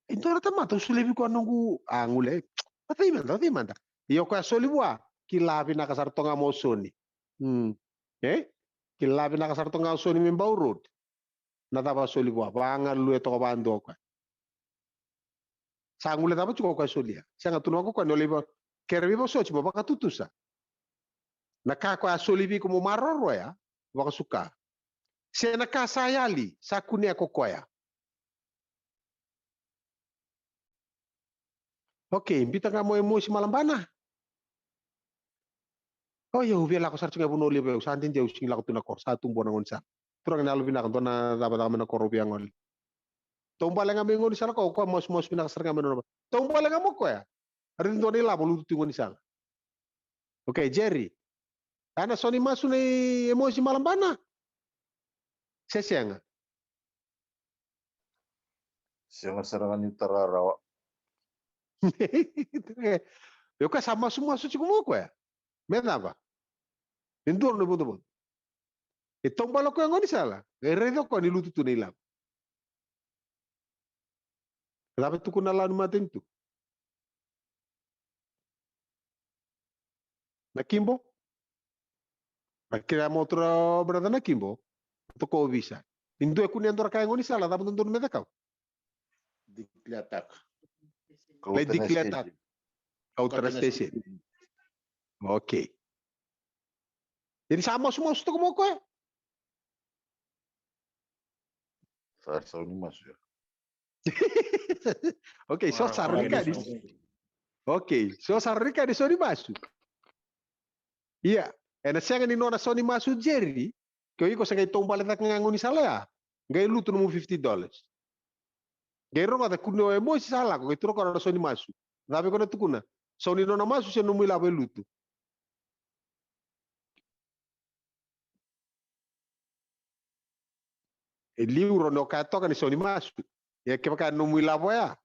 E dua na tamata au solia vei koya noqu, a, gule. Vacei mada, vacei mada. Ia o koya soli vua, kila vinaka sara toka ga mo soni. Hmm. E? Kila vinaka sara toka ga o soni me bau road. Na cava soli vua, vagalue toka vadua o koya. Sa gule cava tiko o koya solia. Sega, tukuna vaka o koya ni o lai va, kere veivosoti mo vakatutusa. Na ka koya a soli vei iko mo maroroya, vakasuka. Se na ka sa yali, sa kunea ko koya. Okay, biuta ga mo Emosi Malabana. O, ia, au via lako sara tiko ga e Vanua Levu, au sa dede au sigi lako tu na koro, sa tu bua na gaunisala. Turaga ni yalovinaka, dua na cava caka mai na koro au via gole. Taubale ga mai gaunisala, ko koya masumasu vinaka sara ga mai nona. Taubale ga mo koya. A raici dua na ilavo lutu tu i gaunisala. Okay, Jerry. A na sau ni masu nei Emosi Malabana? Se sega? Sega sara ga niu tara rawa. Io, ka sa masumasu tiko mo koya. Me cava? E dua na ivodovodo. E taubale o koya gaunisala, e raica o koya ni lutu tu na ilavo. Cava e tukuna na lawa ni matanitu? Na Kibo? Na kila mo tura o brother na Kibo. Toko visa. Ni dua e kunea e dua na ka e gaunisala, cava dodonu me cakava? Declare taka. Lai declare taka. Kauta na station. Okay. Ia ni sa masumasu toka mo koya? Sa sau ni masu ya. Okay, so sa rau ni kani. Okay, so sa rau ni kani sau ni masu. Ia, ena sega ni nona sau ni masu Jerry, ke o iko sa qai taubale cake ga gaunisala ya, qai lutu nomu fifty dollars. Qai rogoca, kunea o Emosi sa lako, qai turaga na sau ni masu. Cava iko na tukuna? Sau ni nona masu se nomu ilavo e lutu? E liu, rawa ni o kaya toka ni sau ni masu. Ia kevaka e nomu ilavo ya,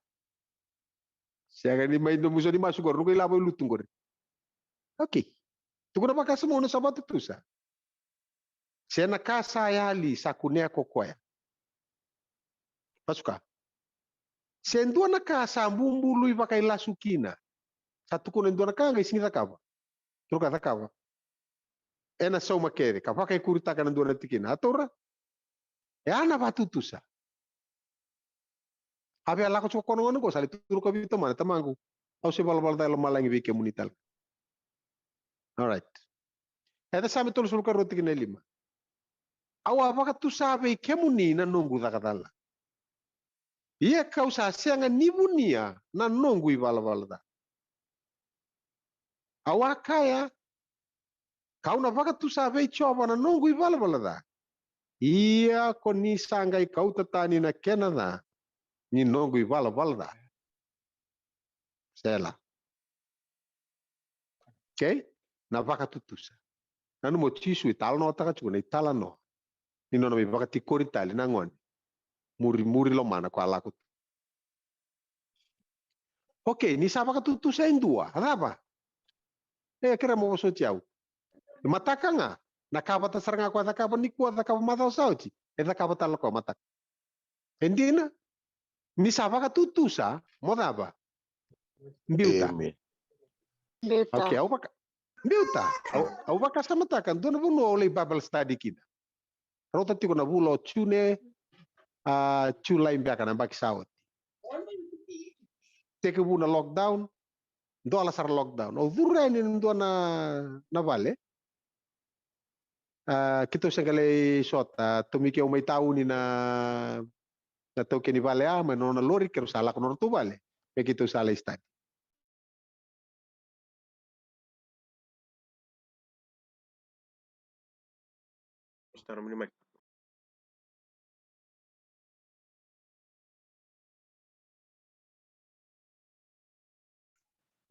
sega ni mai nomu sau ni masu qori, noqu ilavo e lutu qori. Okay. Tukuna vakasama, au na sa vakatutusa. Se na ka sa yali sa kunea ko koya. Vakasuka. Se dua na ka sa bubului vakailasu kina. Sa tukuna e dua na ka qai sega ni cakava. Turaga, cakava. Ena sauma kece, ka vakaikuritaka na dua na tikina. A taura? E a na vakatutusa. A via lako tiko ko na gone qo, sa lai turaga vei tamana, tamaqu, au se valavala ca e lomalagi vei kemuni tale. All right. Eda Same tolusagavulu ka rua tikina e lima. Au a vakatusa vei kemuni na noqu caka cala. Ia kau sa sega ni vunia na noqu ivalavala ca. Au a kaya, kau na vakatusa vei Jiova na noqu ivalavala ca. Ia ko ni sa qai kauta tani na kena ca ni noqu ivalavala ca. Sela. Okay? Na vakatutusa. Nanuma o Jisu e talanoataka tiko na italanoa. Ni nona mai vakatikori tale na gone. Muri, muri lomana ko a lako tu. Okei, ni sa vakatutusa e dua, a cava? E, kerea mo vosoti au. E mataka ga, na ka vata sara ga ko a cakava nikua, cakava macawa sa oti, e cakava tale ko a mataka. E dina, ni sa vakatutusa, mo cava? Biuta. Amen. Biuta. Okei, au vaka, biuta. Au, au vakasamataka, dua na vanua au lai Bible study kina. Rauta tiko na vula o June, a, July beka na yabaki sa oti. Tekivu na lockdown, dola sara lockdown. Au curu yani na dua na, na vale. A, keitou se qai lai sota, tomiki au mai tauni na, na taukei ni vale ya, mai na nona lori, keirau sa lako na nodratou vale. Me keitou sa lai study. Start mini mic.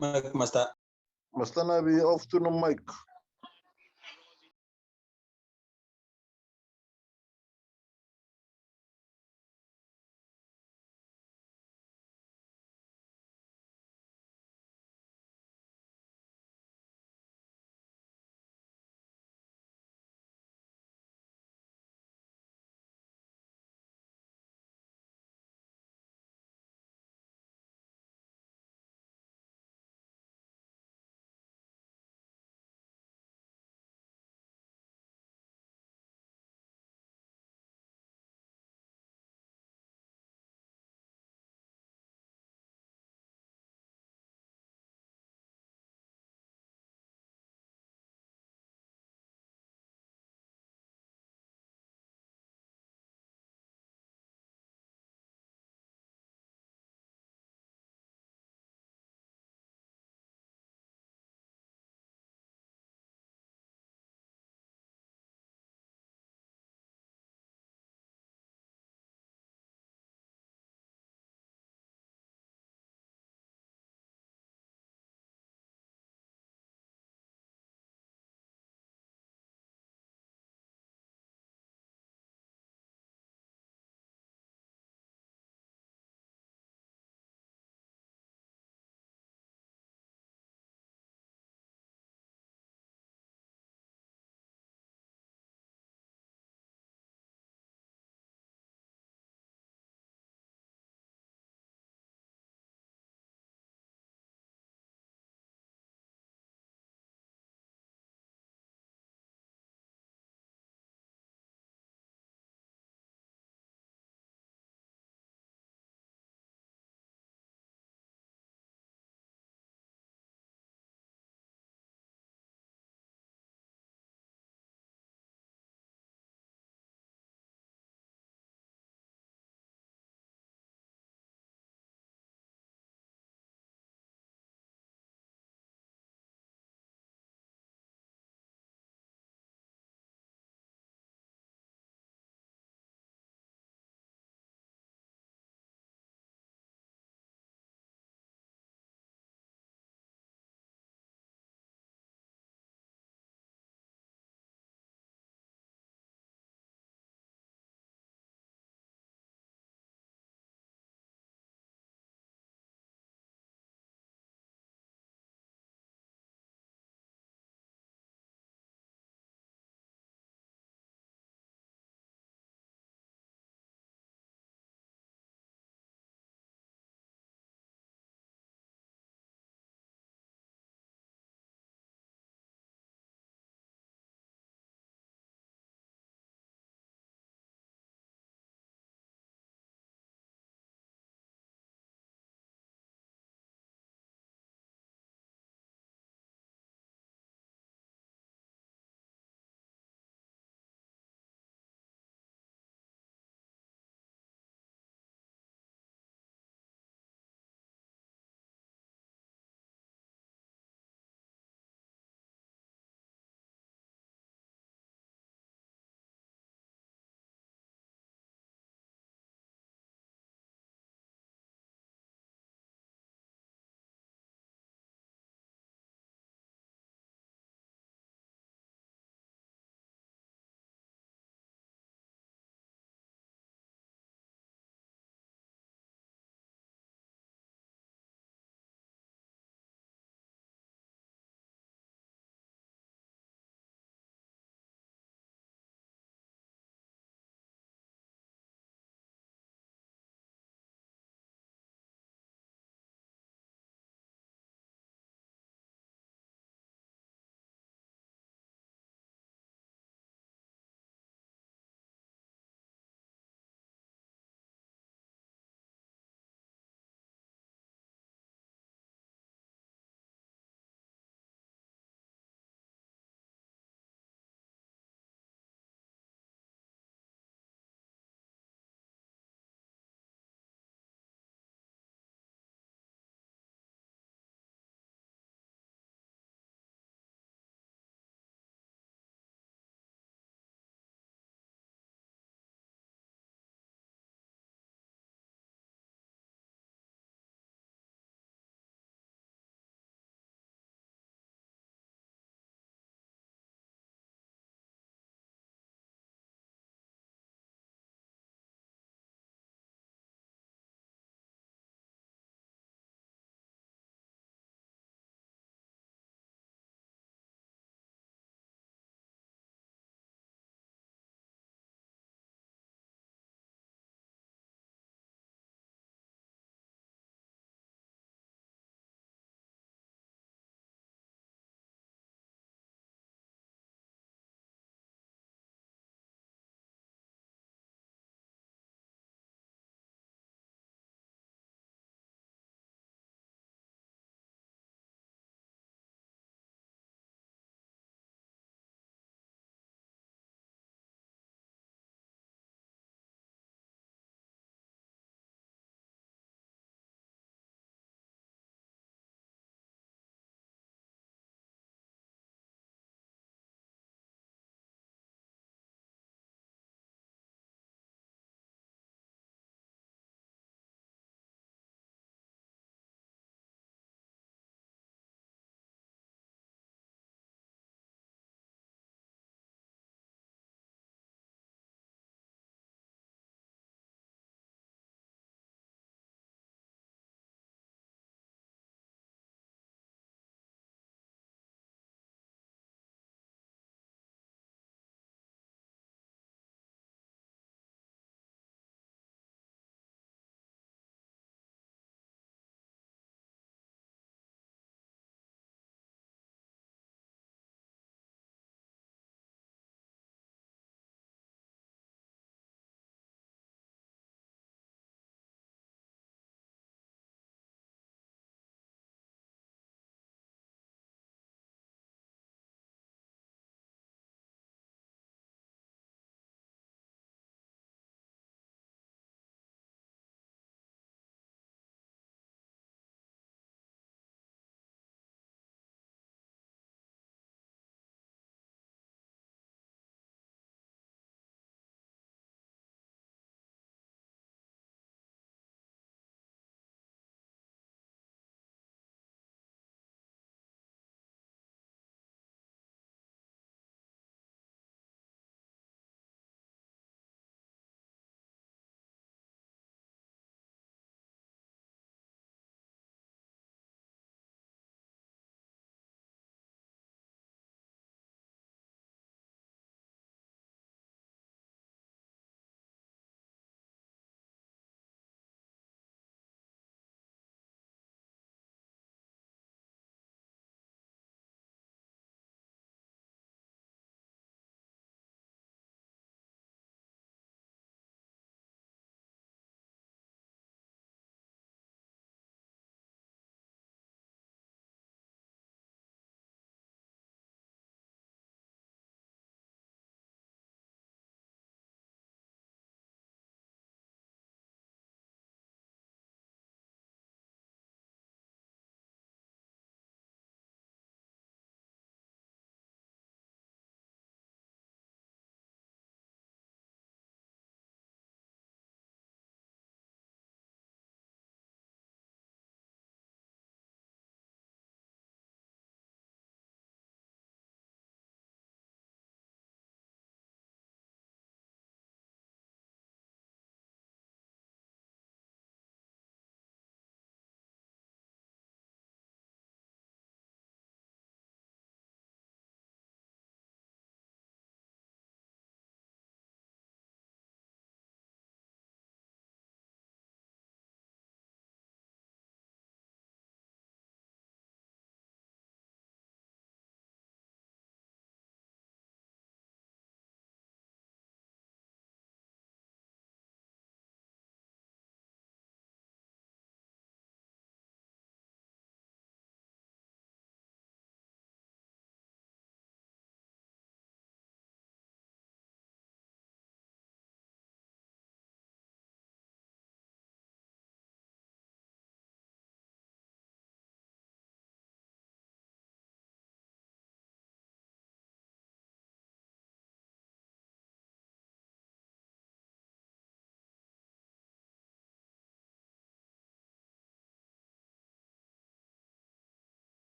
Mic, master. Master Navi, off tu na mic.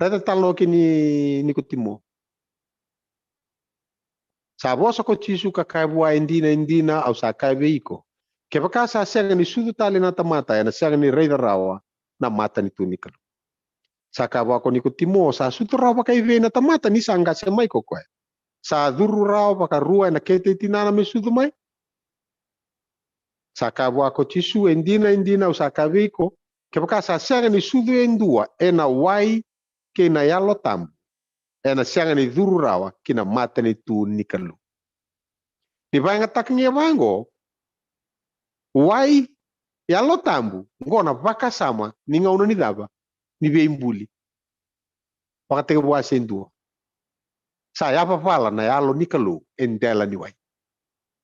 Raica tale na waki ni Nikotimo. Sa vosa ko Jisu ka kaya vua, e dina, e dina, au sa kaya vei iko, kevaka sa sega ni sucu tale na tamata, ena sega ni raica rawa na matanitu ni Kalou. Sa kaya vua ko Nikotimo, sa sucu rawa vakaivei na tamata ni sa qase mai ko koya? Sa curu rawa vakarua ena kete i tinana me sucu mai? Sa kaya vua ko Jisu, e dina, e dina, au sa kaya vei iko, kevaka sa sega ni sucu e dua ena wai kei na Yalo Tabu, ena sega ni curu rawa ki na matanitu ni Kalou. Ni vakayagataka ga vaqo, wai, Yalo Tabu, qo na vakasama ni gauna ni cava? Ni veibuli. Vakatekivu wase dua. Sa yavavala na Yalo ni Kalou e dela ni wai.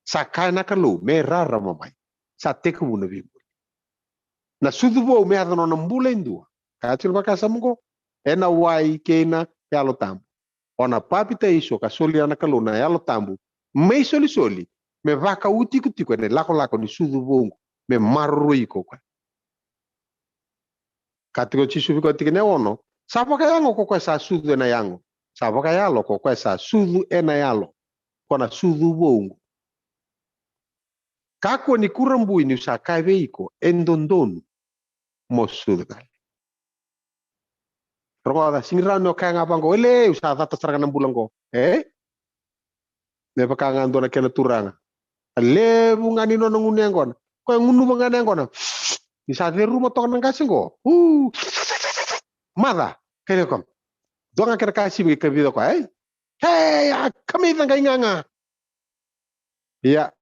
Sa kaya na Kalou me rarama mai. Sa tekivu na veibuli. Na sucu vou me yaco na nona bula e dua. Kaya tiko na vakasama oqo, ena wai kei na Yalo Tabu. O na papitaiso ka solia na Kalou na Yalo Tabu me isolisoli, me vakau tikotiko ena ilakolako ni sucu vou oqo, me maroroi iko o koya. Ka tiko Jisu vei koya tikina e ono, sa vakayago ko koya sa sucu ena yago, sa vakayalo ko koya sa sucu ena yalo, ko na sucu vou oqo. Kakua ni kurabui niu sa kaya vei iko, e dodonu mo sucu tale. Rogoca, sega ni rawa ni o kaya ga vaqo, e levu sa cata sara ga na bula oqo. E? Me vaka ga dua na kena turaga. A levu ga ni nona gunu yaqona. Koya gunuva ga na yaqona. Ni sa ceruma toka na qase oqo. U. Maca. Kaya koya. Dua ga kena ka sivi ka vica koya, e? Hei, a kamica qai gaga. Ia.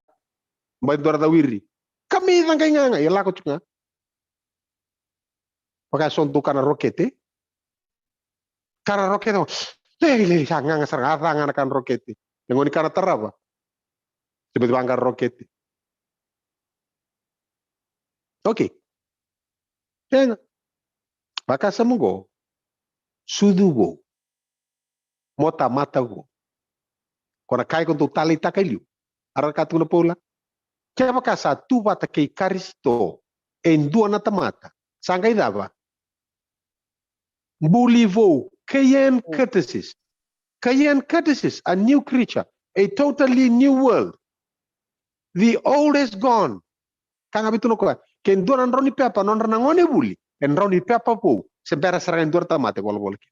Bai dua ra cawiri. Kamica qai gaga. Ia lako tiko ga. Vaka so dou kana rokete. Kana rokete. Lei, lei, sa gaga sara ga, a ca ga na kana rokete. E goni kana tarava. Se beti vaqa rokete. Okay. Sega. Vakasama oqo. Sucu vou. Mo tamata vou. Ko na ka iko dau taleitaka e liu. A ra ka tukuna o Paula. Kevaka sa tu vata kei Karisito e dua na tamata, sa qai cava? Buli vou. Cayenne katasis. Cayenne katasis, a new creature, a totally new world. The old is gone. Ka ga vei tu na koya, ke dua na drau ni pepa nodra na gone vuli, e drau ni pepa vou, se bera sara ga e dua na tamata e volavola kina.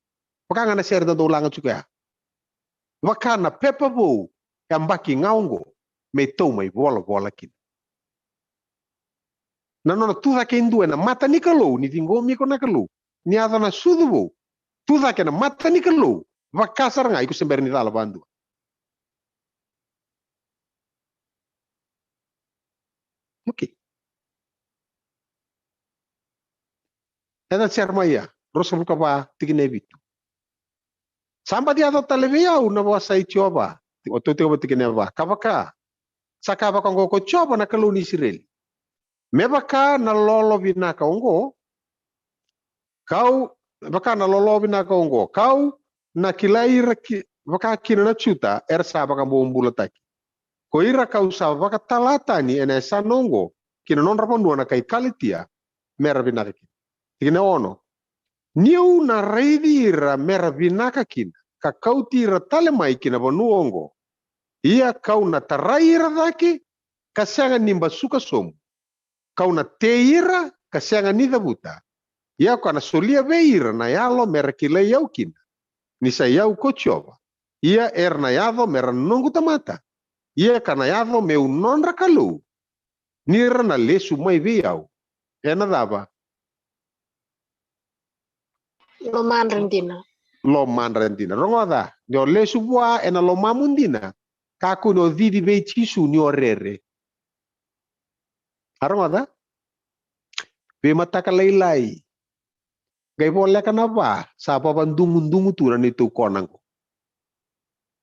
Vaka ga na sere da dau laga tiko ya. Vaka na pepa vou e yabaki ga oqo me tou mai volavola kina. Na nona tu cake e dua ena mata ni Kalou, ni ciqomi iko na Kalou, ni yaco na sucu vou, tu cake ena mata ni Kalou, vaka sara ga iko se bera ni cala vadua. Okay. Ena Jeremaia ruasagavulu ka va, tikina e vitu. Sa baci yaco tale vei au na vosa i Jiova. O tou tiko vata tikina e va. Ka vaka, sa ka vaka oqo ko Jiova na Kalou ni Isireli. Me vaka na lolo vinaka oqo, kau, vaka na lolo vinaka oqo, kau na kilai ira ki, vaka kina na Juta era sa vakabobulataki. Ko ira kau sa vakatala tani ena yasana oqo ki na nodra vanua na kai Kalitia, me ra vinaka kina. Tikina ono. Niu na raici ira me ra vinaka kina, ka kauti ira tale mai ki na vanua oqo. Ia kau na tarai ira cake, ka sega ni basuka sobu. Kau na tei ira, ka sega ni cavuta. Ia kau na solia vei ira na yalo me ra kilai au kina, ni sa i au ko Jiova. Ia era na yaco me ra noqu tamata. Ia ka na yaco meu nodra Kalou, ni ra na lesu mai vei au ena cava? Lomadra dina. Lomadra dina. Rogoca, ni o lesu vua ena lomamu dina, kakua ni o cici vei Jisu ni o rere. A rogoca? Veimataka lailai. Qai voleka na va sa vavadugudugu tu na neitou kona oqo.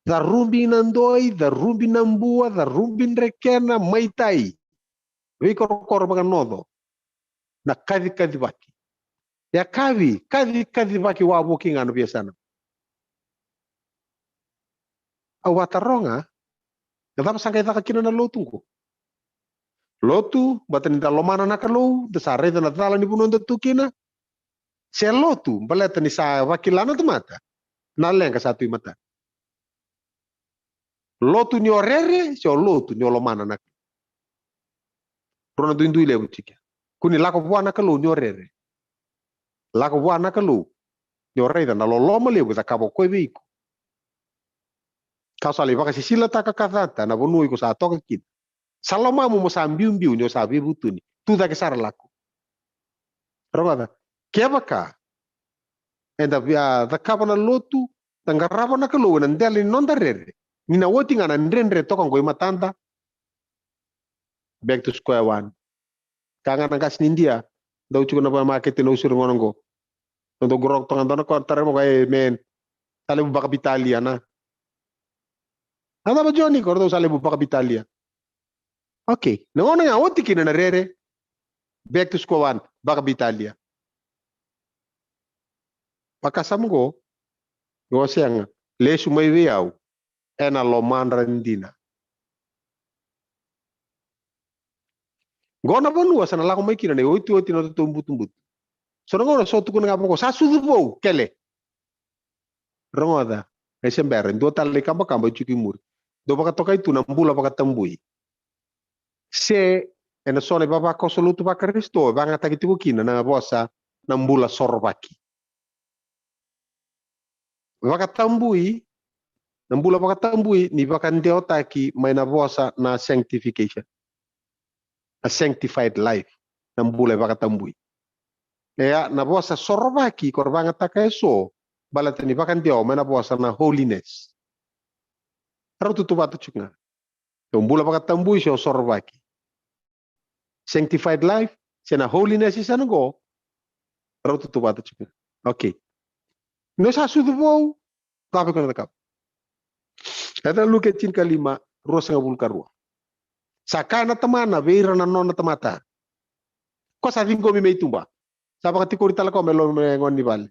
Carubi na doi, carubi na bua, carubi drekena, maitai. Veikorokoro vakanoco. Na kacikacivaki. Yakavi, kacikacivaki wavoki ga na veiyasana. Au vataroga, na cava sa qai caka kina na lotu oqo? Lotu, baleta ni da lomana na Kalou, da sa raica na cala ni vanua da tu kina. Se lotu baleta ni sa vakila na tamata na leqa sa tu i mata. Lotu ni o rere, se o lotu ni o lomana na Kalou. Rua na duidui levu tiko ya. Kua ni lako vua na Kalou ni o rere. Lako vua na Kalou ni o raica na loloma levu e cakava o koya vei iko. Ka o sa lai vakasisilataka ka cata na vanua iko sa toka kina. Sa lomamu mo sa biubiu ni o sa veivutuni. Tu cake sara lako. Rogoca, kevaka eda via cakava na lotu, da qarava na Kalou ena dela ni noda rere, ni na oti ga na dredre toka qo i matada. Back to square one. Ka ga na qase ni Idia, dau tiko na vakamakete na usi rogoca qo. Dau qoroka toka dua na koya, tara mo koya, e man, sa levu vakavitalia na. A cava Joni, ko dau sa levu vakavitalia. Okay, na gauna ga oti kina na rere, back to square one, vakavitalia. Vakasama qo, qo sega, lesu mai vei au ena lomadra dina. Qo na vanua sa na lako mai kina na iotioti na nodatou butubutu. So na gauna so tukuna ga vaqo, sa sucu vou, kele. Rogoca, e se bera, dua tale na ikabakaba e tiko i muri. Dau vakatokai tu na bula vakatabui. Se ena so na ivavakoso lotu vaKarisito e vagataki tiko kina na vosa na bula sorovaki. Vakatabui, na bula vakatabui ni vakadewataki mai na vosa na sanctification. A sanctified life, na bula e vakatabui. Ia na vosa sorovaki ko ra vagataka e so, baleta ni vakadewa mai na vosa na holiness. Rau tutuvata tiko ga. Se o bula vakatabui se o sorovaki. Sanctified life, se na holiness, se na qo. Rau tutuvata tiko ga. Okay. Ni o sa sucu vou, cava iko na cakava? Eda Luke tinikalima, ruasagavulu ka rua. Sa kaya na tamana vei ira na nona tamata. Ko sa ciqomi me i tuba. Sa vakatikori tale koya me loma ni gone ni vale.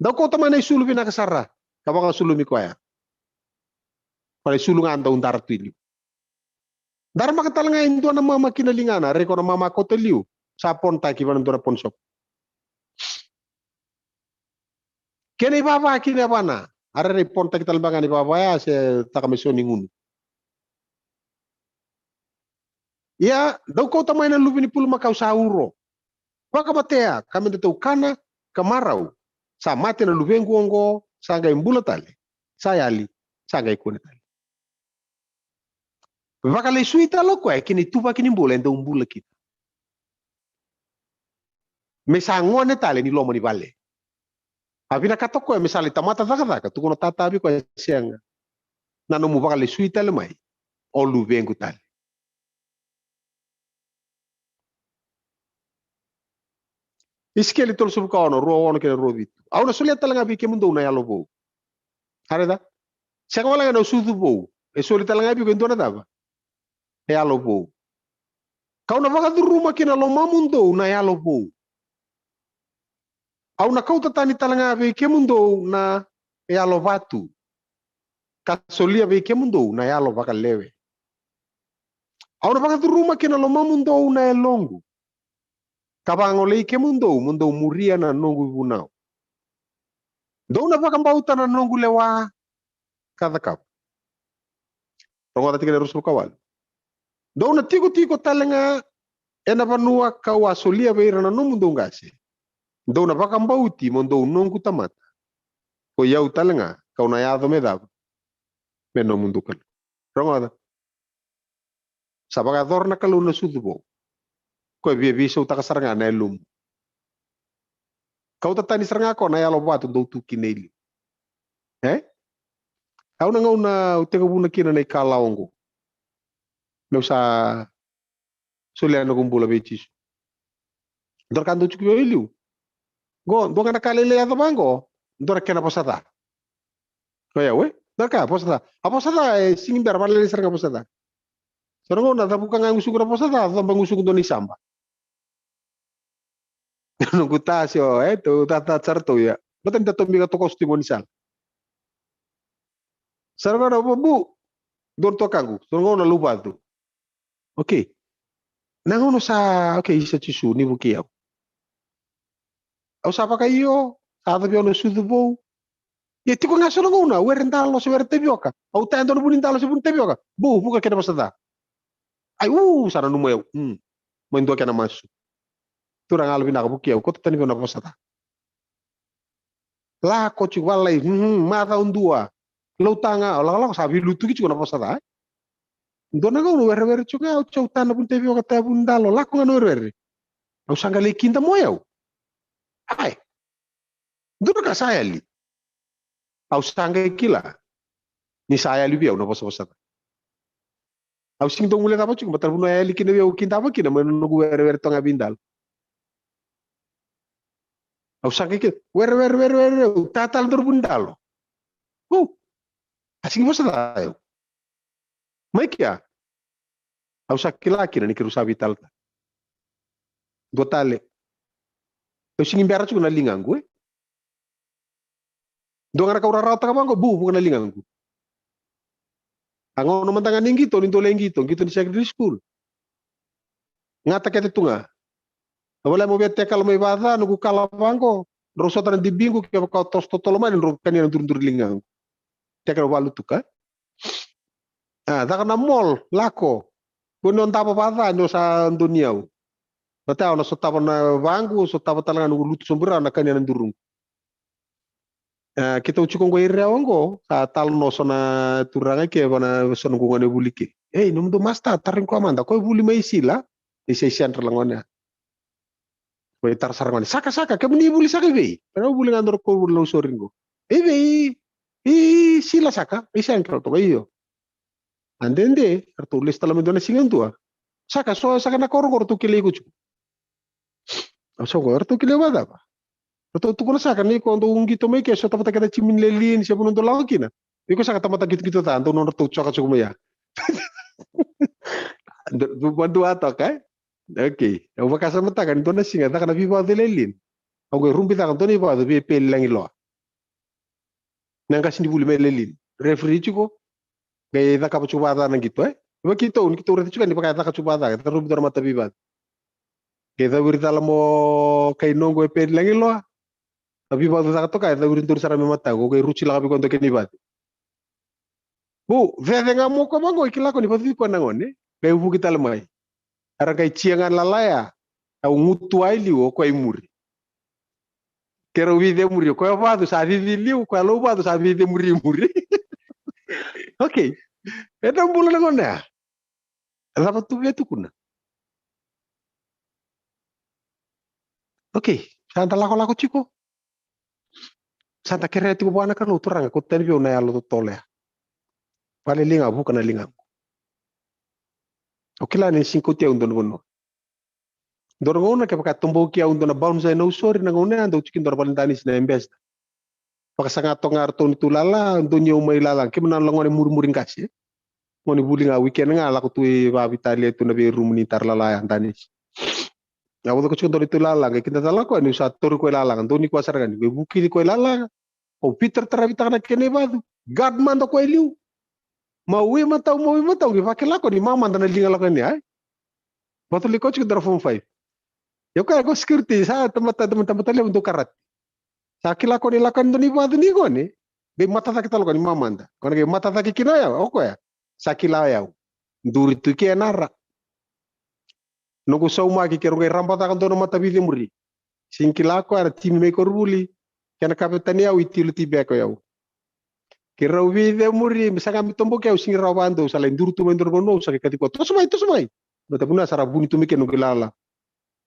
Dau kauta mai na isulu vinaka sara, ka vakasulumi koya. Ko na isulu ga dau dara tu i liu. Daramaka tale ga e dua na mama ki na ligana, rei ko na mama kauta liu, sa ponataki vana dua na pawn shop. Kena ivava ki na yavana, a rerei ponataki tale beka ga na ivava ya, se taka me so ni gunu. Ia, dau kauta mai na luve ni pulumakau sa uro. Vakamatea, ka me datou kana, ka marau. Sa mate na luvequ oqo, sa qai bula tale. Sa yali, sa qai kune tale. Vakalesui tale o koya ki na ituvaki ni bula e dau bula kina. Me sa gone tale ni loma ni vale. A vinakata o koya me sa lai tamata cakacaka, tukuna o tata vei koya, sega. Na nomu vakalesui tale mai, o luvequ tale. Isikeli tolusagavulu ka ono, rua ono kei na rua vitu. Au na solia tale ga vei kemudou na yalo vou. A raica? Sega wale ga na sucu vou. E soli tale ga vei iko e dua na cava? E yalo vou. Kau na vakacuruma ki na lomamudou na yalo vou. Au na kauta tani tale ga vei kemudou na yalo vatu, ka solia vei kemudou na yalo vakalewe. Au na vakacuruma ki na lomamudou na yaloqu, ka vagolei kemudou mo dou muria na noqu ivunau. Dou na vakabauta na noqu lewa ka cakava. Rogoca tiko na ruasagavulu ka walu. Dou na tikotiko tale ga ena vanua kau a solia vei ira na nomudou qase. Dou na vakabauti mo dou noqu tamata. Ko i au tale ga kau na yaco me cava? Me nomudou Kalou. Rogoca. Sa vakayacora na Kalou na sucu vou. Ko e via veisautaka sara ga na yalomu. Kauta tani sara ga ko na yalo vatu dou tu kina i liu. E? Au na gauna au tekivuna kina na ikalawa oqo. Meu sa solia noqu bula vei Jisu. Dua na ka dau tiko vei au i liu. Qo, dua ga na ka lailai yaco vaqo, dua na kena vosa ca. O yau, e? Dua na ka, vosa ca. A vosa ca, e sigi bera, vakalailai sara ga vosa ca. So na gauna cavuka ga e gusuqu na vosa ca, coba e gusuqu dua na isaba. Noqu ta se o, e, tou tata sara tou ia. Baleta ni da tomika tokoso tiko ni sala. Sa na gauna vabu, dua na tokaqu, sa na gauna luvatu. Okay. Na gauna sa, okay, isa Jisu, ni vukei au. Au sa vakaio, sa yacovi au na sucu vou. Ia tiko ga so na gauna, were dalo se were tavioka. Au taya dua na vunidalo se vunitavioka. Bu, vuka kei na vosa ca. Ai, u, sa nanuma au. Mm. Mai dua kena masu. Turaga yalovinaka, vuki au, kauta tani vei au na vosa ca. Lako tiko, valai, mm, macawa dua. Lautaga, au lakolako sa veilutuki tiko na vosa ca. Dua na gauna werewere tiko ga, au taya na vunitavioka, taya vunidalo, lako ga na werewere. Au sa qai lai kida mai au. Ai. Dua na ka sa yali. Au sa qai kila ni sa yali vei au na vosavosa ca. Au sega ni dau guilecava tiko, baleta na vanua e yali kina vei au, kidava kina mai na noqu werewere toka ga vei dalo. Au sa qai kila, were, were, were, were, were, au taya tale dua na vunidalo. Au, a sega ni vosa ca o yau. Mai kea, au sa kila kina ni keirau sa veitalatala. Dua tale. Au sega ni bera tiko na ligaqu, e. Dua ga na ka au rarawataka vaqo, bu, vuka na ligaqu. A gauna mada ga ni qito, ni dau lai qito, qito ni secondary school. Gata kece tu ga. Au volai meu via tekala mai vaca, noqu kala vaqo, drau sota na dibiqu, kevaka o toso totolo mai, drau kania na duriduri ligaqu. Tekala valutuka. A, caka na mall, lako. Kua ni o davo vaca, ni o sa donu i au. Baleta au na sotava na vaqu, sotava tale ga noqu lutu sobu i ra, na kania na duruqu. A, keitou tiko qo i Rewa qo, sa talanoa so na turaga ke, vua na so noqu gonevuli ke. Ei, nomudou masta, tarogi koya mada, o koya vuli mai Sila, ni se i Central gone ya. Mai tara sara gone, saka, saka, kemuni vuli saka i vei? Kena vuli ga dua na koronivuli Nausori qo. I vei? I, i Sila saka, i Central toka, io. A dede, ratou lesu tale mai dua na siga dua. Saka, so saka na koro qo ratou kilai iko tiko. Au sa qo, ratou kilai au vacava? Ratou tukuna saka ni ko dou qito mai ke, sotavataka na timi ni Lelean, se vanua dou lako kina. Iko saka tamata qitoqito ca, dou nodratou coka tiko mai ya. Dou, dou madua toka, e? Okay. Au vakasamataka ni dua na siga, caka na veivacu e Lelean. Au qai rubi caka dua na ivacu vei Peli Lagiloa. Na qase ni vuli mai Lelean. Referee tiko. Qai cakava tiko vaca na qito, e? Vaka keitou, ni keitou raica tiko ni vaka e caka tiko vaca, e caruvi dua na mata veivacu. Qai cawiri cala mo kai noqu e Peli Lagiloa. A veivacu caka toka, e cawiri donu sara me mataqu, qai ruti laka vei koya dua kena ivacu. Bu, cece ga mo koya vaqo, e kila ko ni vacuci koya na gone. Qai vuki tale mai. Era qai tia ga na lala ya. Au gutuwa i liu, o koya i muri. Keirau veicemuri, o koya vacu sa cici liu, o koya lauvacu sa veicemuri i muri. Okay. E na bula na gone ya. E cava tu via tukuna? Okay, sa da lakolako tiko. Sa da kerea tiko vua na Kalou, Turaga, kauta tani vei au na yalo totolo ya. Vakalili ga, vuka na ligaqu. Au kila ni sega ni kauti au dua na vanua. Dua na gauna kevaka e toboki au dua na bouncer e Nausori, na gauna ya dau tiko dua na vale danisi na Ambassador. Vakasaga toka ga ratou ni tu lala, donu i au mai lala, kemuni na lagone murimuri qase. Gone vuli ga, weekend ga lako tu i vavitalia tu na veirumu ni tara lala ya danisi. Au voca ko tiko donu i tu lala, qai kida tale koya niu sa tauri koya i lala ga, donu i koya sara ga ni, qai vukici koya i lala ga. Au veitarataravi taka na kena ivacu. Guard mada koya i liu. Mawi matau, mawi matau, qai vakila koya ni mamada na liga lako yani, ai. Vakatulai koya tiko dua na form five. Ia koya ko security, sa tamata, tamata, tamata levu dau karate. Sa kila koya ni lako yani dua na ivacu ni gone. Qai mata cake tale koya ni mamada. Gona qai mata cake kina o yau, o koya. Sa kila o yau. Duri tu ke na ra. Noqu saumaki keirau qai raba caka dua na mata veicemuri. Sega ni kila koya na timi mai koronivuli. Kena kavetani au i tilo tibeka o yau. Keirau veicemuri, me saga me toboki au, sega ni rawa vakadua, au sa lai duru tu mai dua na vanua, au sa qai kaci koya, toso mai, toso mai. Baleta vanua sa ra vuni tu mai ke noqu ilala.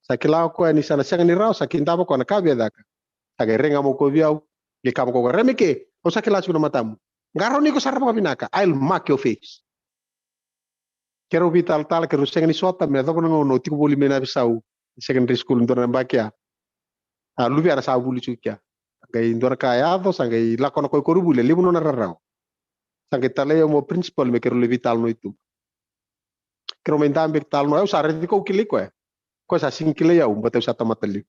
Sa kila o koya ni sa na sega ni rawa, sa kidava o koya na ka via caka. Sa qai rega mai o koya vei au, qai kaya mai o koya, Remeke, au sa kila tiko na matamu. Qarauni iko sara vakavinaka, I'll mark your face. Keirau veitalatala, keirau sega ni sota, me yacova na gauna au tiko voli mai Navisau secondary school, dua na yabaki ya. A luvena sa vuli tiko kea. Qai dua na ka yaco, sa qai lako na koya i koronivuli, e levu nona rarawa. Sa qai talai au mo principal me keirau lai veitalanoa i tuba. Keirau mai dabe talanoa, au sa raici koya, au kilai koya. Koya sa sega ni kilai au, baleta au sa tamata liu.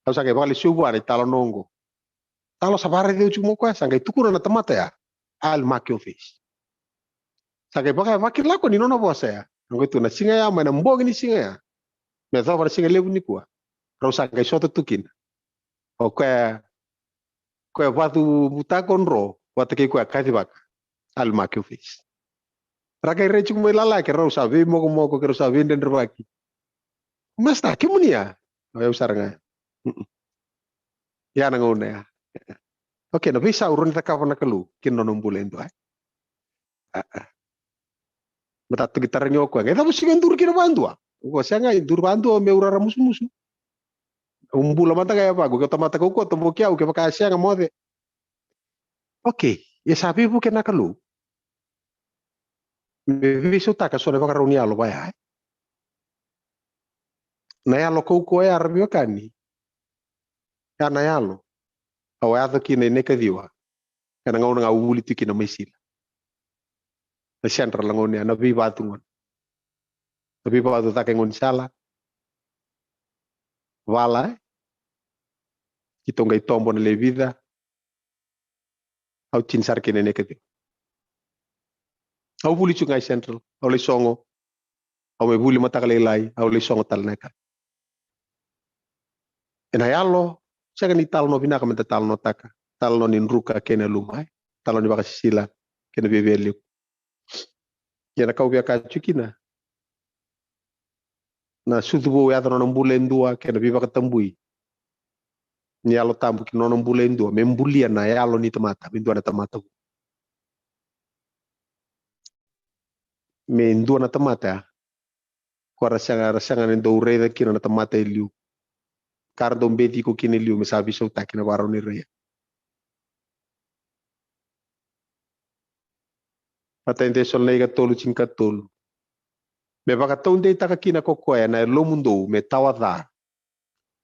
Au sa qai vakalesuya vua na italanoa oqo. Talo sa vakaraici au tiko mai o koya, sa qai tukuna na tamata ya, I'll mark your face. Sa qai vaka, vakila koya ni nona vosa ya. Qai tukuna na siga ya, mai na bogi ni siga ya, me yacova na siga levu nikua, rau sa qai sota tu kina. O koya, koya vacu butako dro vata kei koya kacivaka. I'll mark your face. Ra qai rai tiko mai lalai, ke rau sa veimokomoko, ke rau sa veidredrevaki. Masta, kemuni ya? O yau sara ga. Mm-mm. Ya na gauna ya. Okay, na veisau rawa ni cakava na Kalou kina nona bula e dua. A, a. Matata ki tarangi o koya. Qai cava sega e duru kina vadua? O koya sega e duru vadua me urara musumusu. Au bula mada ga e vaqo, ke o tamata kaukauwa, tobo ki au, kevaka e sega moce. Okay, e sa veivuke na Kalou me veisautaka so na ivakarau ni yalo vaya, e? Na yalo kaukauwa ya, ra veiwekani. Ya na yalo au a yaco kina i Nekaciwa. Ena gauna ga au vuli tiko kina mai Sila. Na Central, na gauna ya, na veivacu gona. Na veivacu caka e gaunisala. Vala, e? Keitou qai tobo na lewe vica. Au tini sara kina e Nekaciwa. Au vuli tiko ga i Central. Au lai sogo. Au mai vuli mataka lailai, au lai sogo tale na yakavi. Ena yalo, sega ni talanoa vinaka meda talanoataka. Talanoa ni druka kei na luma, e? Talanoa ni vakasisila kei na viavialevu. Ia na ka au via kaya tiko kina, na sucu vou e yaco na nona bula e dua kei na veivakatabui ni Yalo Tabu ki na nona bula e dua, me bulia na yalo ni tamata me dua na tamata vou. Me dua na tamata ya ko ra sega, ra sega ni dau raica kina na tamata e liu. Ka ra dau beci iko kina e liu me sa veisautaki na ivakarau ni rai. Matai ni Cesalonaika tolu, tinikatolu. Me vakataudeitaka kina ko koya na yalomudou me tawa ca,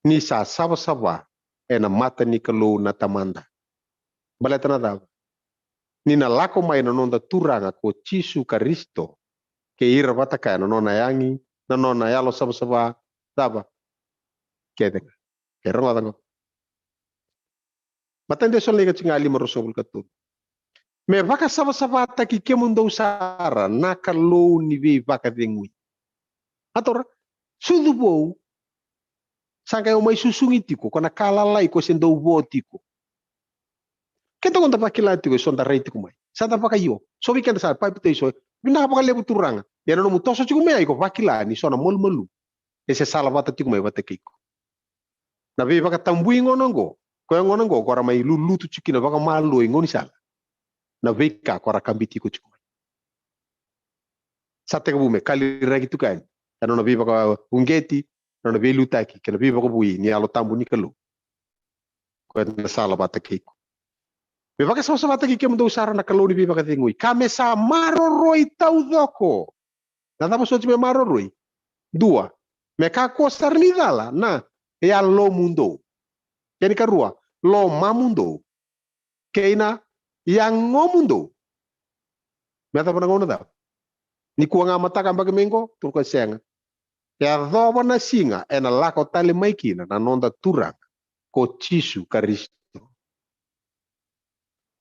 ni sa savasava ena mata ni Kalou na Tamada. Baleta na cava? Ni na lako mai na noda Turaga ko Jisu Karisito kei ira vata kaya na nona yagi, na nona yalo savasava, cava? Kece ga. Ke rogoca qo. Matai ni Cesalonaika tiko ga lima, ruasagavulu ka tolu. Me vakasavasavataki kemudou sara na Kalou ni veivakacegui. A taura, sucu vou, sa qai o mai susugi tiko ko na ka lalai ko se dau vo tiko. Keda qo da vakila tiko e so da rai tiko mai. Sa da vakaio. So vei keda sa papitaiso, vinaka vakalevu Turaga. Ia na nomu toso tiko mai, iko vakila ni so na malumalumu e se salavata tiko mai vata kei iko. Na veivakatabui gona oqo, koya gona oqo ko ra mai lulutu tiko kina vakamalua i gaunisala. Na veika ko ra kabiti iko tiko mai. Sa tekivu me kaliraki tiko yani ena nona veivakauqeti, na nona veiliutaki kei na veivakavoui ni Yalo Tabu ni Kalou. Koya na salavata kei iko. Me vakasavasavataki kemudou sara na Kalou ni veivakacegui, ka me sa maroroi taucoko. Na cava soti me maroroi? Dua, me kakua sara ni cala na yalomudou. Kena ikarua, lomamudou. Kei na yagomudou. Me yacova na gauna cava? Nikua ga mataka, yabaki mai qo, turu ka sega. Yacova na siga ena lako tale mai kina na noda Turaga ko Jisu Karisito.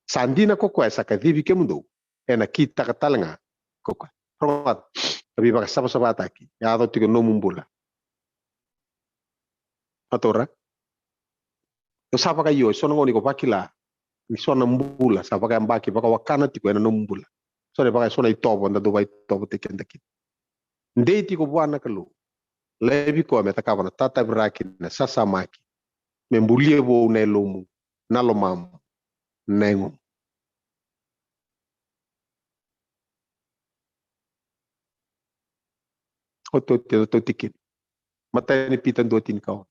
Sa dina ko koya sa kacivi kemudou, ena kitaka tale ga ko koya. Rogoca, na veivakasavasavataki e yaco tiko ena nomu bula. A taura, o sa vakaio e so na gauna, iko vakila ni so na bula sa vakayabaki vakawakana tiko ena nomu bula. So na vaka, so na itovo da dau vakaitovo tiko keda kina. Dei tiko vua na Kalou. Laivi koya me cakava na tataviraki, na sasamaki, me bulia vou na yalomu, na lomamu, na yagomu. Otioti, otioti kina. Matai ni Pita dua, tinikaono.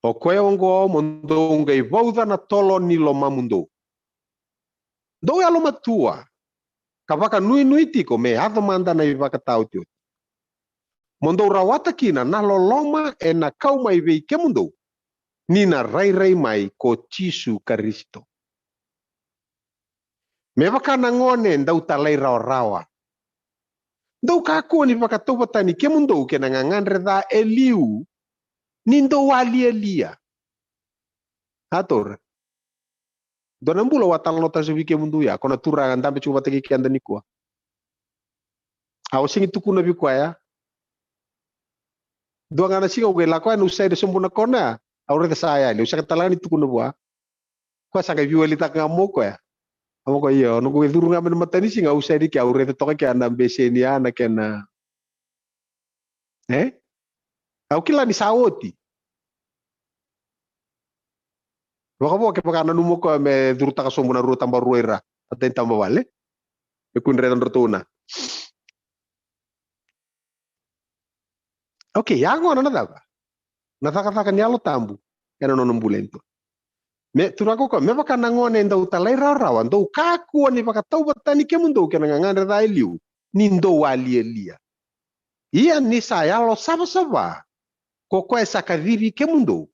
O koya oqo mo dou qai vauca na tolo ni lomamudou. Dou yalomatua ka vakanuinui tiko me yaco mada na ivakataotioti. Mo dou rawata kina na loloma ena kau mai vei kemudou ni na rairai mai ko Jisu Karisito. Me vaka na gone dau talairawarawa. Dou kakua ni vakatauvatani kemudou kei na gagadre ca e liu ni dou a lialia. A taura. Dua na bula au a talanoataka vei kemudou ya, ko na turaga dabe tiko vata kei keda nikua. Au sega ni tukuna vei koya. Dua ga na siga au qai lako yani, au saida sobu na kona ya. Au raica sa yali, au sega tale ga ni tukuna vua. Koya sa qai veiwalitaka ga mo koya. Au mo koya, io, noqu curu ga mai na matanisiga, au sega ni kila, au raica toka kea na beseni ya na kena. E? Au kila ni sa oti. Vakavo kevaka nanuma o koya me curutaka sobu na rua tabarua i ra, vata ni taba vale. Me kua ni raica dratou na. Okay, ya gona na cava? Na cakacaka ni Yalo Tabu ena nona bula e dua. Me turaga ko koya, me vaka na gone e dau talairawarawa, dou kakua ni vakatauvatani kemudou kei na gagadre ca e liu, ni dou a lialia. Ia ni sa yalo savasava ko koya e sa kacivi kemudou,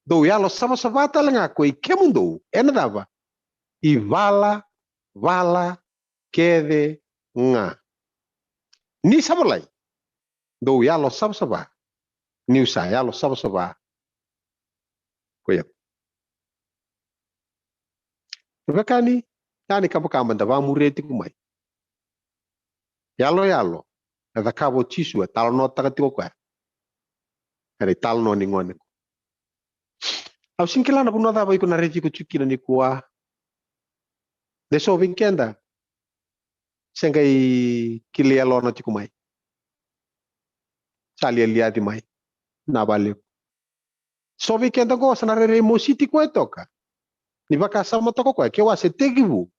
dou yalo savasava tale ga ko i kemudou ena cava? I vala, vala kece ga. Ni sa volai, dou yalo savasava, niu sa yalo savasava ko i au. Veiwekani, ya na ikabakaba da vakamuria tiko mai. Yaloyalo e cakava o Jisu, e talanoataka tiko o koya ena italanoa ni gone qo. Au sega ni kila na vanua cava iko na raici iko tiko kina nikua. De so vei keda se qai kilai yalona tiko mai, sa lialiaci mai na vale. So vei keda qo sa na rairai mositi koya toka. Ni vakasamataka o koya, ke wa se tekivu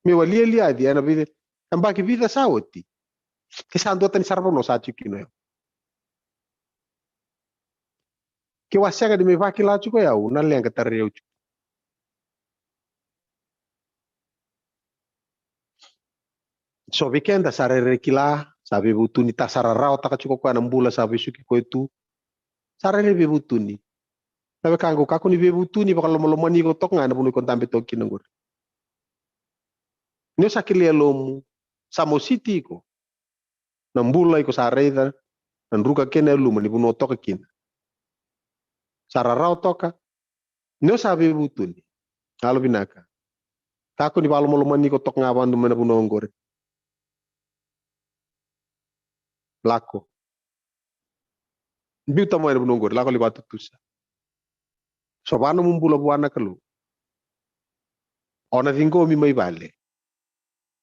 meu a lialiaci ena vica, yabaki vica sa oti, ke sa duatani sara vanua sa tiko kina o yau. Ke wa sega ni mai vakila tiko o yau na leqa tarai au tiko. So vei keda sa rairai kila, sa veivutuni, ta sa rarawataka tiko o koya na bula sa vesuki koya tu. Sa rairai veivutuni. Na wekaqu, kakua ni veivutuni, vakalomalomani iko toka ga ena vanua iko dabe toka kina qori. Ni o sa kilai yalomu, sa mositi iko na bula iko sa raica, na druka kei na yaluma ni vanua o toka kina. Sa rarawa toka, ni o sa veivutuni. Yalovinaka. Kakua ni vakalomalomani iko toka ga vadu mai na vanua oqori. Lako. Biuta mai na vanua oqori, lako lai vakatutusa. Sova nomu bula vua na Kalou. O na ciqomi mai vale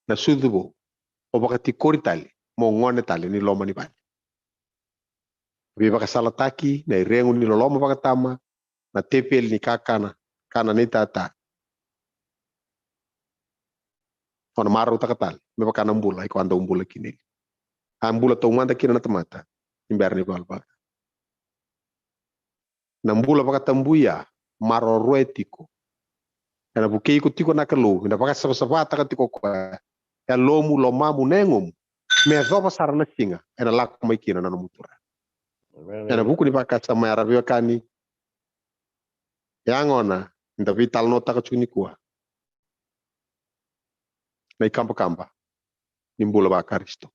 na sucu vou, o vakatikori tale, mo gone tale ni loma ni vale. Veivakasalataki na iregu ni loloma vakatama, na teveli ni kakana, kana ni tata. O na marautaka tale me vaka na bula iko a dau bula kina. A bula taumada kina na tamata ni bera ni valavala. Na bula vakatabui a maroroya tiko. Ena vukei iko tiko na Kalou, ena vakasavasavataka tiko o koya yalomu, lomamu, na yagomu, me yacova sara na siga ena lako mai kina na nomu Turaga. Ena vuku ni vakasama ya, ra veiwekani, ya gona eda veitalanoataka tiko nikua na ikabakaba ni bula vaKarisito.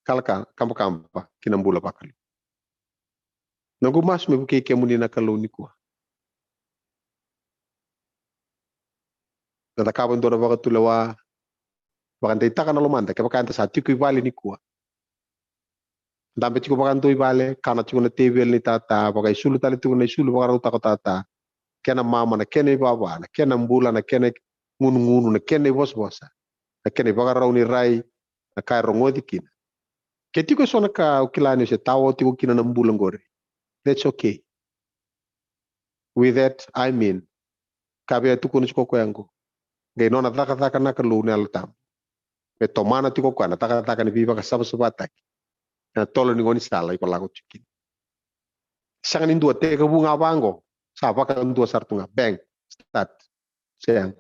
Kala ka, kabakaba ki na bula vaKalou. Noqu masu me vukei kemuni na Kalou nikua. Da cakava e dua na vakatulewa, vakadeitaka na lomada kevaka eda sa tiko i vale nikua. Dabe tiko vakadua i vale, kana tiko na teveli ni tata, vakaisulu tale tiko na isulu vakarautaka o tata. Kena mama, na kena ivava, na kena bula, na kena gunugunu, na kena ivosavosa, na kena ivakarau ni rai, na ka e rogoci kina. Ke tiko eso na ka o kila ni o se tawa tiko kina na bula qori, that's okay. With that, I mean, ka via tukuna tiko o koya qo, qai nona cakacaka na Kalou na Yalo Tabu me tomana tiko o koya na cakacaka ni veivakasavasavataki ena tolo ni gaunisala iko lako tiko kina. Sega ni dua, tekivu ga vaqo, sa vakadua sara tu ga, bang, start. Sega.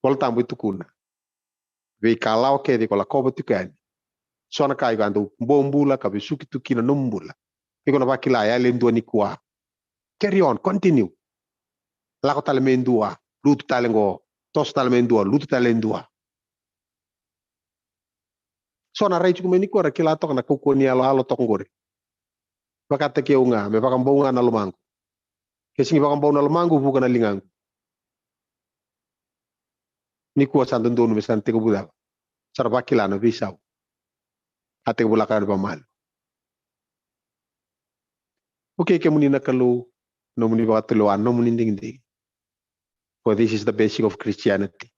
Vola Tabu e tukuna, veikalawa kece iko lakova tiko yani, so na ka iko a dau bobula ka vesuki tu kina nomu bula, iko na vakila, yali e dua nikua. Carry on, continue. Lako tale me dua, lutu tale qo, toso tale me dua, lutu tale e dua. So na rai tiko mai nikua ra kila toka na kaukauwa ni yaloyalo toka qori. Vakataki au ga me vakabau ga na lomaqu. Ke sigi vakabau na lomaqu, vuka na ligaqu. Nikua sa dodonu me sa na tekivu cava? Sa ra vakila na veisau. A tekivu lako yani vakamaliwa. Okei, kemuni na Kalou, nomuni vakatulewa, nomuni digidigi. For this is the basic of Christianity.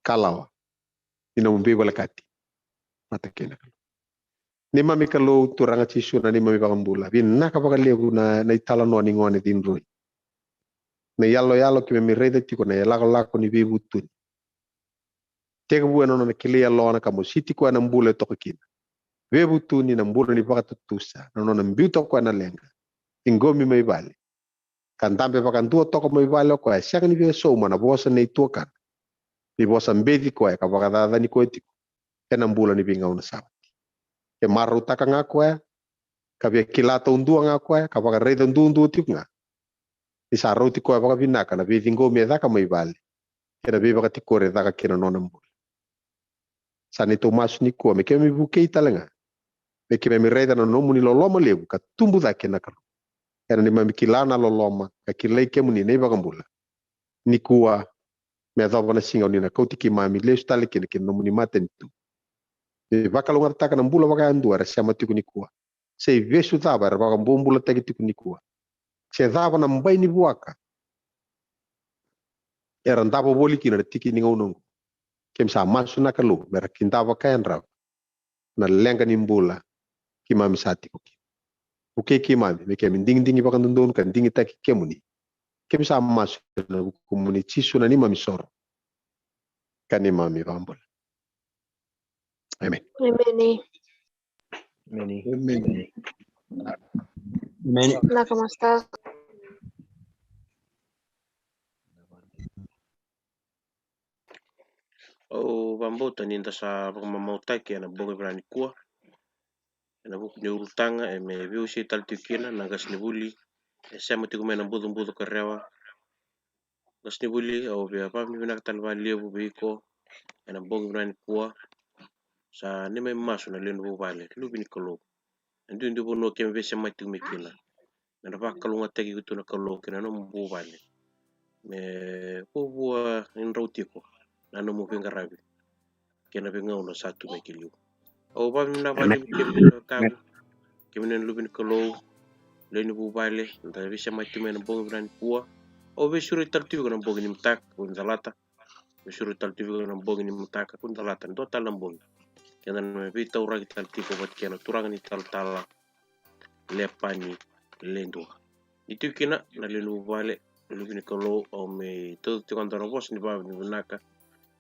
Kalawa ni nomu veivolekati vata kei na Kalou. Neimami Kalou, Turaga Jisu, na neimami Vakabula, vinaka vakalevu na, na italanoa ni gone cidroi. Na iyaloyalo keimami raica tiko na ilakolako ni veivutuni. Tekivu ena nona kilai yalona ka mositi koya na bula e toka kina. Veivutuni na bula ni vakatutusa, na nona biuta koya na leqa, ciqomi mai vale, ka dabe vakadua toka mai vale o koya, e sega ni via sauma na vosa nei tuakana. Ni vosa beci koya ka vakacacani koya tiko ena bula ni veigauna sa oti. E marautaka ga koya, ka via kila taudua ga koya, ka vakaraica duadua tiko ga ni sa rauti koya vakavinaka na veiciqomi e caka mai vale kei na veivakatikori e caka kina na nona bula. Sa neitou masu nikua me keimami vukei tale ga, me keimami raica na nomuni loloma levu ka tubu cake na Kalou. Ena neimami kila na loloma ka kilai kemuni na iVakabula. Nikua me yacova na siga oni na kauti keimami lesu tale kina ki na nomuni matanitu. Me vakalougatataka na bula vakayadua era sema tiko nikua. Se ivesu cava era vakabobulataki tiko nikua, se cava na bai ni vuaka era davo voli kina na tiki ni gauna oqo. Keimami sa masu na Kalou me ra kidava ka yadrava na leqa ni bula keimami sa tiko kina. Vukei keimami me keimami digidigi vakadodonu ka digitaki kemuni. Keimami sa masu ena vukumuni Jisu na neimami soro ka neimami Vakabula. Amen. Emeni. Emeni. Emeni. Emeni. Vinaka Master. Au vakabauta ni da sa vakamamautaki ena bogi vinaka nikua ena vuku ni ulutaga e me veiwasei tale tiko kina na qasenivuli e sema tiko mai na bucobuco ka rewa. Qasenivuli, au via vakavinavinaka tale vakalevu vei iko ena bogi vinaka nikua. Sa neimami masu na lewe ni vuvale, luve ni Kalou, e duidui vanua keimami veisemati tiko mai kina. Me na vakalougatataki iko tu na Kalou kei na nomu vuvale me vuavua ni drau tiko na nomu veiqaravi kei na veigauna sa tu mai ki liu. Au vakavinavinaka vakalevu kemuni na wekaqu, kemuni na luve ni Kalou, lewe ni vuvale da veisemati tiko mai na bogi vinaka nikua. Au veisureti tale tu vei iko na bogi ni mataka ko ni calata. Veisureti tale tu vei iko na bogi ni mataka ko ni calata, dua tale na bogi keda na veitauraki tale tiko vata kei na turaga ni talatala Lepani Ledua. Ni tiko kina na lewe ni vuvale, luve ni Kalou, au mai tauca tiko ga dua na vosa ni vakavinavinaka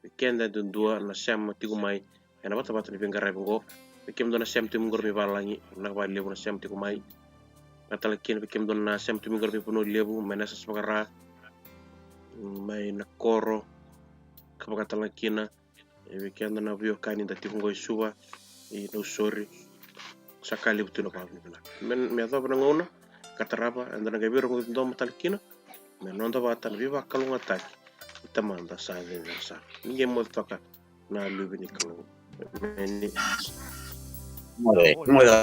vei keda yadudua na sema tiko mai ena vatavata ni veiqaravi oqo. Vei kemudou na sema tiko mai qori mai valagi, vinaka vakalevu na sema tiko mai. Vinaka tale kina vei kemudou na sema tiko mai qori mai Vanua Levu, mai na yasayasa vaka-Ra, mai na koro, ka vaka tale ga kina e vei keda na veiwekani da tiko oqo e Suva, i Nausori. Sa ka levu tu na vakavinavinaka. Me, me yacova na gauna ka tarava, eda na qai veirogoci domo tale kina me noda vata na veivakalougatataki i Tamada sa cecere sara. Ni qai moce toka na luve ni Kalou. Emeni. Moce, moce.